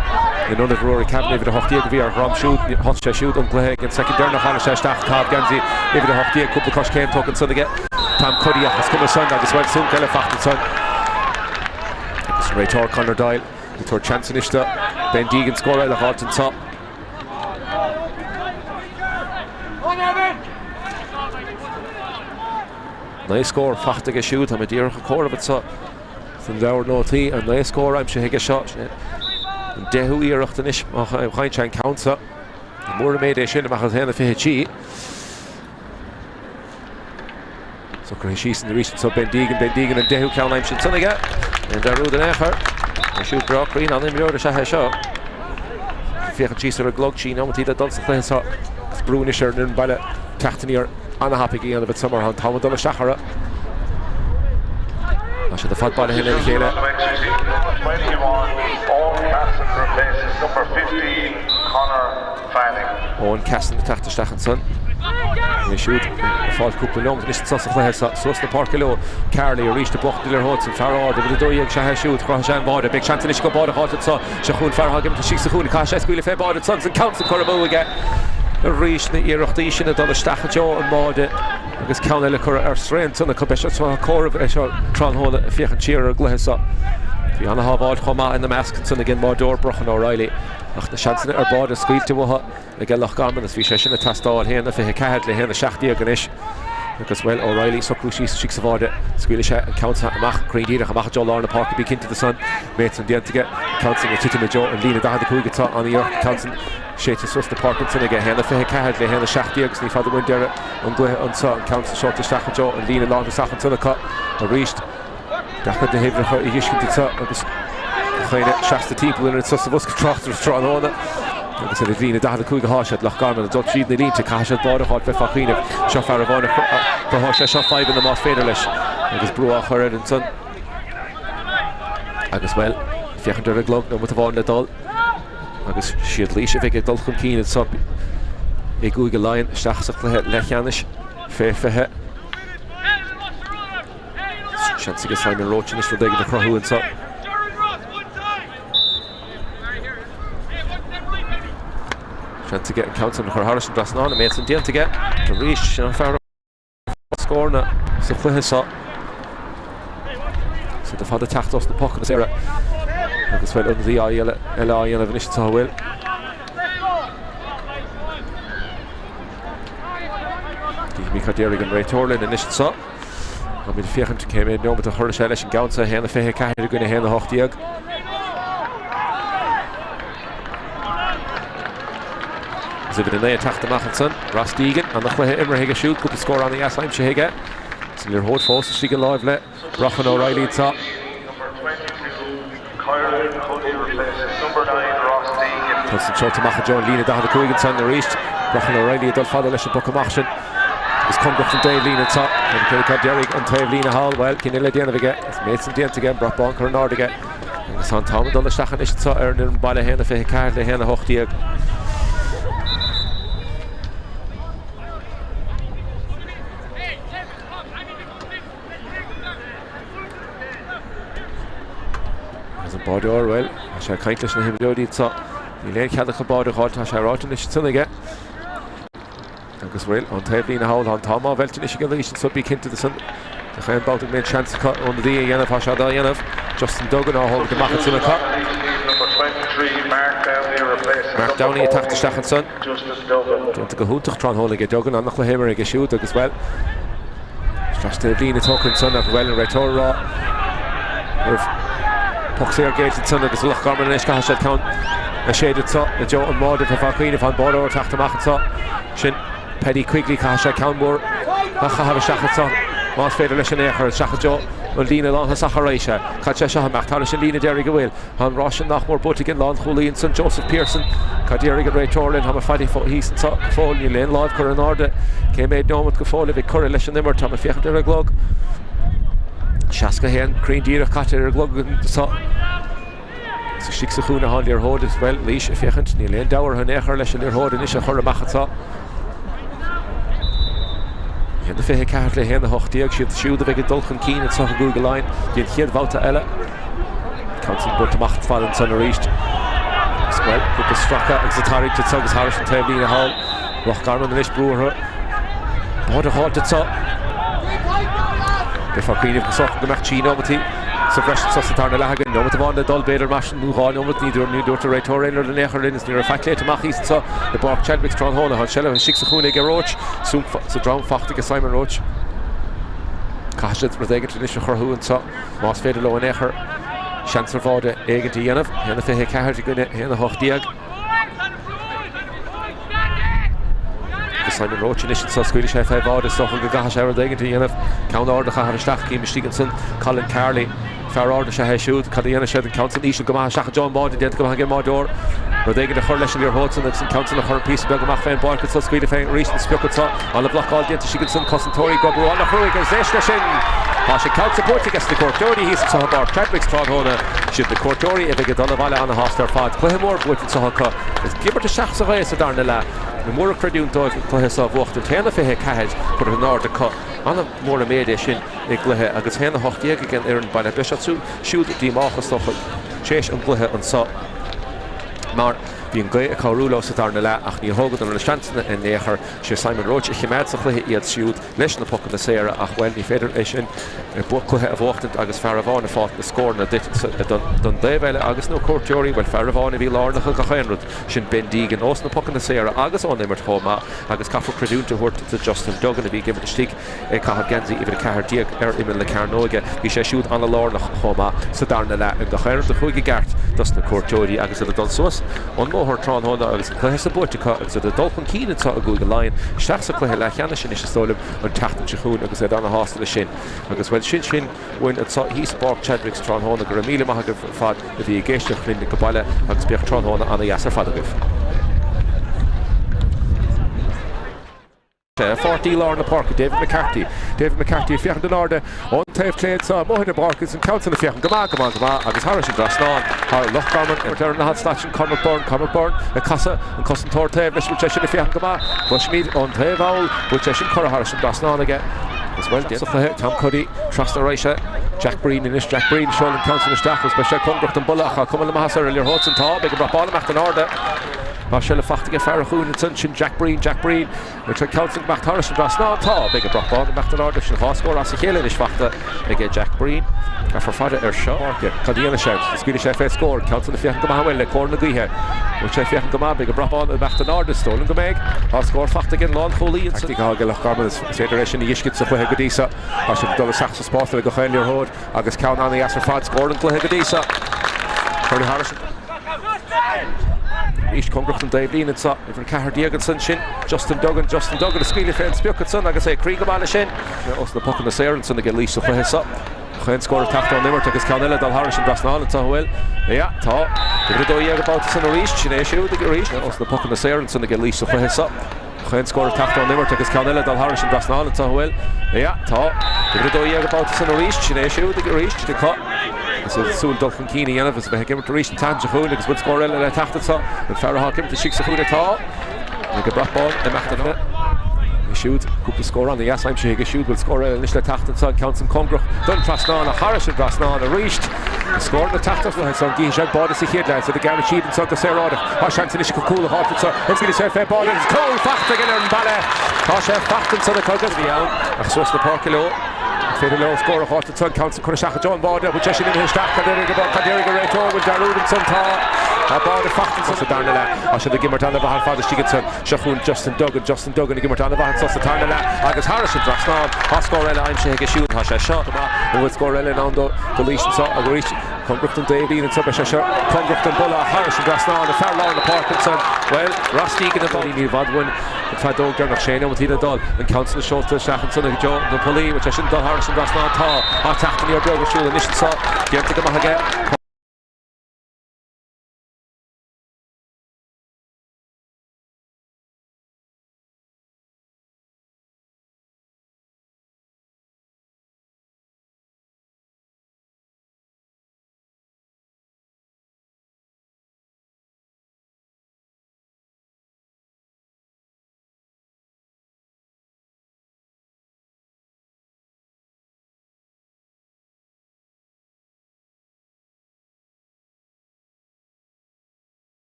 in ionad Rory Kavanagh, uimhir 18 a bhí ar a dhroim siúd. Thosaigh sé siúd an cluiche ag an soicind deireanach, tháinig sé isteach, caitheamh geansaí uimhir 18, cúpla coiscéim tógtha ansan aige Tom Cuddy ach is cuma san agus bhuel súnc eile faighte ansan. Agus an réiteoir Conor Doyle ag tabhairt seans anois do Ben Deegan scór eile a dh'fháilt anso. 9 scór faighte aige siúd, tá mé díreach ag comhaireamh anso. San leabhar nótaí, an 9 scór aimsithe aige seo. Sin é an deichiú iarracht anois má fhaigheann sé an ceann seo. Ní mór an méid é sin amach as 1-23. Socraithe síos arís anseo Ben Deegan, Ben Deegan an deichiú ceann aimsithe ansan aige. Aon dearúd in aon chor. É siúd breá cruinn, an-imreoir is ea é seo. Féachaint síos ar an gclog, 3 nóimeataí le dul sa chluiche seo. Agus brú anois ar an fhoireann baile teacht aniar. Ana-thapaidh a dhéanamh anso mar tá an t-am ag dul isteach orthu. Tá siad ar fad bailithe lena chéile. Eoin Cassin ag teacht isteach ansan. É siúd ag fáil cúpla nóiméad anois anso sa chluiche seo. Suas na páirce leo. Carley arís ag buachaint na liathróide san. Fear ard, uimhir 12 is ea é siúd. Chruthaigh sé an báide. Beidh seans anois acu báide a dh'fháilt anso. Seo chugainn fear atá ag imeacht síos sa chúinne. Caithfidh sé scaoileadh fé báide ansan agus an ceann san curtha amú aige. Arís na iarrachtaí sin ag dul isteach i dtreo an mbáide agus ceann eile curtha ar strae ansan acu. Beidh sé seo ag comhaireamh é seo tráthnóna ag féachaint siar ar an gcluiche seo. Bhí ana-shábháil chomh maith ina measc ansan ag an mbáideoir Brochan O'Reilly ach na seansanna ar báide scaoilte uathu ag Loch Garman agus bhí sé sin ag teastáil. 1-24 le 1-17 anois agus, bhuel, O'Reilly socrú síos istigh sa bháide. Scaoilfidh sé an ceann seo amach cruinn díreach amach i dtreo lár na páirce, bí cinnte de san. Méid san déanta aige. Ceann san ag titim i dtreo an líne 45 atá an-iarracht. Ceann san Séidte suas na páirce ansan aige. 1-24 le 1-17 agus ní fada uainn deireadh an gcluiche anso. An ceann san seolta isteach i dtreo an líne lántosach ansan acu arís. Deacair na huimhreacha a dh'fheiscint anso agus gach éinne seasta timpeall orainn anso sa bhosca tráchtaireachta tráthnóna. Agus ar an líne 45 atá siad, Loch Garman ag dul tríd na línte. Caithfidh siad báide a dh'fháilt bheith fá choinnibh. Seo fear amháin a chruthóidh sé seo fadhbanna más féidir leis agus brú á chur air ansan. Agus, bhuel, féachaint ar an gclog, nóimeat amháin le dul. Agus siad Laois a bheidh ag dul chun cinn anseo i gCúige Laighean isteach sa chluiche leathcheannais fé 20. Seans aige Simon Roche anois rud éigin a chruthú anseo. Seans aige an ceann san a chur thairis an dtrasnán, an méid san déanta aige arís. Sin an fear a scóranna sa chluiche seo. Is iad ar fad ag teacht os na pocanna saora agus bhuel ionadaí eile á dhéanamh anois anseo a bhfuil. Cífimid cad déarfaidh an réiteoir linn anois anseo. Táimid ag féachaint cé mhéad neomat a chuirfidh sé leis an gceann seo, 1:24 i gcoinne 1:18. Is uimhir 9 ag teacht amach ansan, Ross Deegan, ana-chluiche imeartha aige siúd, cúpla scór ana-dheas aimsithe aige. Is an liathróid fós istigh i láimh le Brochan O'Reilly anseo. Tá san seolta amach i dtreo an líne 45 ansan arís. Brochan O'Reilly ag dul fada leis an bpoc amach sin. Is cóngarach don taobhlíne anseo. An cad déarfaidh an taobhlíne thall? Bhuel, cinneadh le déanamh aige. Is méid san déanta aige, an brat bán curtha in airde aige. Agus tá an t-am ag dul isteach anois anseo ar an fhoireann baile 1-24 le 1-18. Agus an báideoir, bhuel, tá sé ag caint leis na himreoirí anseo. Níl aon chead acu báide a dh'fháil, tá sé ráite anois ansan aige. Agus bhuel, ón taobhlíne thall, tá an t-am á mheilt anois ag Laois anso, bí cinnte de san. Gach aon babhta go mbíonn seans acu ionadaí a dhéanamh, tá sé á dhéanamh. Justin Duggan á thógaint amach ansan acu. Mark Downey ag teacht isteach ansan. Déanta go hiontach tráthnóna aige Duggan, an-chluiche imeartha aige siúd agus, bhuel, Trasna taobhlíne tógtha ansan ach bhuel an réiteoir ag rá go raibh poc saor géillte ansan agus Loch Garman anois caithfidh siad ceann a séideadh anseo i dtreo an bháide atá fá choinne an báideoir ag teacht amach anseo sin Paddy Quigley caithfidh sé ceann mór a chaitheamh isteach anseo más féidir leis an é a chur isteach i dtreo an líne lántosach arís é. Caithfidh sé seo amach thairis an líne deiridh go bhfuil Tá an rás sin nach mór buaite ag an lánchúlaí ansan, Joseph Pearson. Cad déarfaidh an réiteoir linn? Táim ag faire thíos anseo go fóill. Níl aon láimh curtha in airde. Cé mhéad neomat go fóill a bheidh curtha leis an imirt? Táim ag féachaint ar an gclog. 61 cruinn díreach caite ar an gclog anseo. Is istigh sa chúinne atá an liathróid is, bhuel, Laois ag féachaint. Níl aon deabhadh orthu in aon chor leis an liathróid anois a chur amach anseo. 1-24 le 1-18. Siad siúd a bheidh ag dul chun cinn anseo i gCúige Laighean go dtí an chéad bhabhta eile. Ceann san buailte amach fada ansan arís. Agus, bhuel, cúpla stracadh agus an tarraingt anseo agus thairis an taobhlíne thall. Loch Garman anois brú orthu. Báide a dh'fháilt anseo. Beifeá ag cuimhneamh go socair go mbeadh 3 neomataí sa bhreis anseo sa tarna leath againn. Neomat amháin le dul, b'fhéidir, mar sin, nó 2 neomat. Ní dúirt an réiteoir aon rud in aon chor linn is ní raibh faic léite amach thíos anseo i bPáirc Chadwicks tráthnóna. Tá an tseilbh istigh sa chúinne aige Roche. Sa drom fachta aige Simon Roche. Caithfidh siad rud éigin anois a chruthú anseo. Más féidir leo in aon chor seans ar bháide éigint a dhéanamh, 1-24 i gcoinne 1-18. Agus Simon Roche anois anseo, scaoilfidh sé fé bháide, is dócha go gcaithfidh sé rud éigint a dhéanamh, ceann ard a chaitheamh isteach, cím istigh ansan Colin Carley. Fear ard is ea é siúd. Cad a dhéanfaidh sé den ceann san íseal go maith isteach i dtreo an bháide, déanta go maith ag an mbáideoir. Rud éigin a chur leis an liathróid san agus an ceann san a chur an píosa beag amach fén bpáirc anso, scaoileadh fé arís an sprioc anso. An-bhlocáil déanta istigh ansan, cosantóirí ag obair an-chruaidh agus éist leis sin! Tá an ceann san buaite aige na cuairteoirí thíos anso i bPáirc Chadwicks tráthnóna. Siad na cuairteoirí a bheidh ag dul abhaile ana-shásta ar fad. Cluiche mór buaite anso acu agus ag imirt isteach sa ghaoth sa darna leath. Ní mór a chreidiúint dóibh an cluiche so a bhuachtaint. 1-24 curtha in airde acu. An-mhór an méid é sin i gcluiche agus 1-18 ag an fhoireann baile. Beidh siad siúd díomách is dócha tar éis an gcluiche anso mar bhí an ghaoth ag cabhrú leo sa darna leath ach níor thógadar na seansanna in aon chor. Sé Simon Roche a chimeád sa chluiche iad siúd leis na pocanna saora ach, bhuel, ní féidir é sin cluiche a bhuachtaint agus fear amháin ag fáilt na scóranna duit don dtaobh eile agus na cuairteoirí, bhuel, fear amháin a bhí lárnach i gach aon rud, sin Ben Deegan ós na pocanna saora agus ón imirt chomh maith agus caithfear creidiúint a thabhairt do Justin Duggan a bhí ag imirt istigh ag caitheamh geansaí uimhir 14 ar imeall na cearnóige. Bhí sé siúd an-lárnach chomh maith sa darna leath i ngach aon rud a chuaigh i gceart dos na cuairteoirí agus iad ag dul suas an mbóthar tráthnóna agus an cluiche san buaite acu agus iad ag dul chun cinn anseo i gCúige Laighean isteach sa chluiche leathcheannais anois is dóigh liom an tseachtain seo chugainn agus iad ana-shásta leis sin. Agus bhuel sin sin uainn anseo thíos i bPáirc Chadwicks tráthnóna. Go raibh míle maith agaibh ar fad a bhí ag éisteacht linn go baile agus bíodh tráthnóna ana-dheas ar fad agaibh. Pháirtí lár na páirce, David McCarthy. David McCarthy ag féachaint in airde ón taobh clé anseo amuigh ar an bpáirc agus an ceann san ag féachaint go maith, go maith, go maith agus thairis an dtrasnán thar Loch Garman. Imirt ar an leathad slat sin Cormac Byrne, Cormac Byrne ag casadh an cosantóir taobh leis, bhfuil sé sin ag féachaint go maith. Cloisimid ón taobh thall, bhfuil sé sin curtha thairis an dtrasnán aige. Agus bhuel, déanta sa chluiche, Tom Cuddy trasna arís é. Jack Breen anois, Jack Breen, seol an ceann san isteach agus beidh sé cóngarach don buille ach tá cuma le maitheas ar an liathróid san. Tá, beidh an brat bán ag imeacht in airde. Tá seilbh fachta ag fear an chúinne ansan, sin Jack Breen, Jack Breen. An ceann san ag imeacht thairis an dtrasnán. Tá. Beidh an brat bán ag imeacht in airde. Sin 2 scór as a chéile anois fachta ag Jack Breen. Caithfear faire air seo. Páirce. Cad a dhéanfaidh sé? An scaoilfidh sé fé scór? Ceann san ag féachaint go maith an bhfuil le cóir na gaoithe. Bhfuil sé ag féachaint go maith? Beidh an brat bán ag imeacht in airde. Is dóigh liom go mbeidh. Tá scór fachta ag an lánchúlaí ansan. Teaictic atá ag Loch Garman. Is féidir é sin a fheiscint sa chluiche go dtí seo. Tá siad ag dul isteach sa spás le gach aon liathróid agus ceann an-dheas ar fad. Scór an chluiche go dtí seo. Curtha thairis an. Arís cóngarach don taobhlíne anseo. Uimhir 14 ansan sin Justin Duggan. Justin Duggan ag scaoileadh fén sprioc ansan agus é cruinn go maith leis sin. Os na pocanna saora ansan ag Laois sa chluiche seo. Gach aon scór ag teacht ón imirt agus ceann eile ag dul thairis an dtrasnán anseo an bhfuil? Yeah, tá. Uimhir 12 an babhta san arís. Sin é siúd arís. Os na pocanna saora ansan ag Laois sa chluiche seo. Gach aon scór ag teacht ón imirt agus ceann eile ag dul thairis an dtrasnán anseo an bhfuil? Yeah, tá. Uimhir 12 an babhta san arís. Sin é siúd arís. Acu. Is iad ag súil dul chun cinn a dhéanamh is a bheith ag imirt arís an tseachtain seo chugainn agus bhfuil scór eile le teacht anseo? An fear atá ag imirt istigh sa chúinne tá. Ag an brat bán ag imeacht in airde siúd. Cúpla scór an-dheas aimsithe aige siúd. Bhfuil scór eile anois le teacht anseo? An ceann san cóngarach don trasnán ach thairis an dtrasnán arís. Scór le teacht as anso. An gcífidh sé an báide sa chéad leath. Iad ag gearradh siad anseo go saoráideach. Tá seans anois acu cúl a fháilt anseo. An scaoilfidh sé fé báide agus cúl fachta aige ar an baile. Tá sé fachta ansan acu agus bhí ann ach suas na páirce leo. An féidir leo scór a fháilt ansan? Ceann san curtha isteach i dtreo an bháide. Bhfuil sé sin imithe isteach? Cad déarfaidh an réiteoir? Bhfuil dearúd ansan? Tá. Tá báide fachta ansan sa darna leath. Tá siad ag imirt an-mhaith ar fad istigh ansan. Seo chugainn Justin Duggan. Justin Duggan ag imirt an-mhaith anso sa tarna leath agus thairis an dtrasnán. Tá scór eile aimsithe aige siúd. Tá sé seo go maith. An bhfuil scór eile in ann do Laois anso? Agus arís cóngarach don taobhlíne anso. Beidh sé seo cóngarach don bulla thairis an dtrasnán. An fear lár na páirce ansan. Bhuel, Ross Deegan a Ní i bhfad uainn an feadóg deireanach. Sé nóimeataí le dul. An ceann san seolta isteach ansan ag Joe na Pollaí. Bhfuil sé sin dul thairis an dtrasnán? Tá. Tá teacht aniar beag ar siúl anois anso. Déanta go maith aige.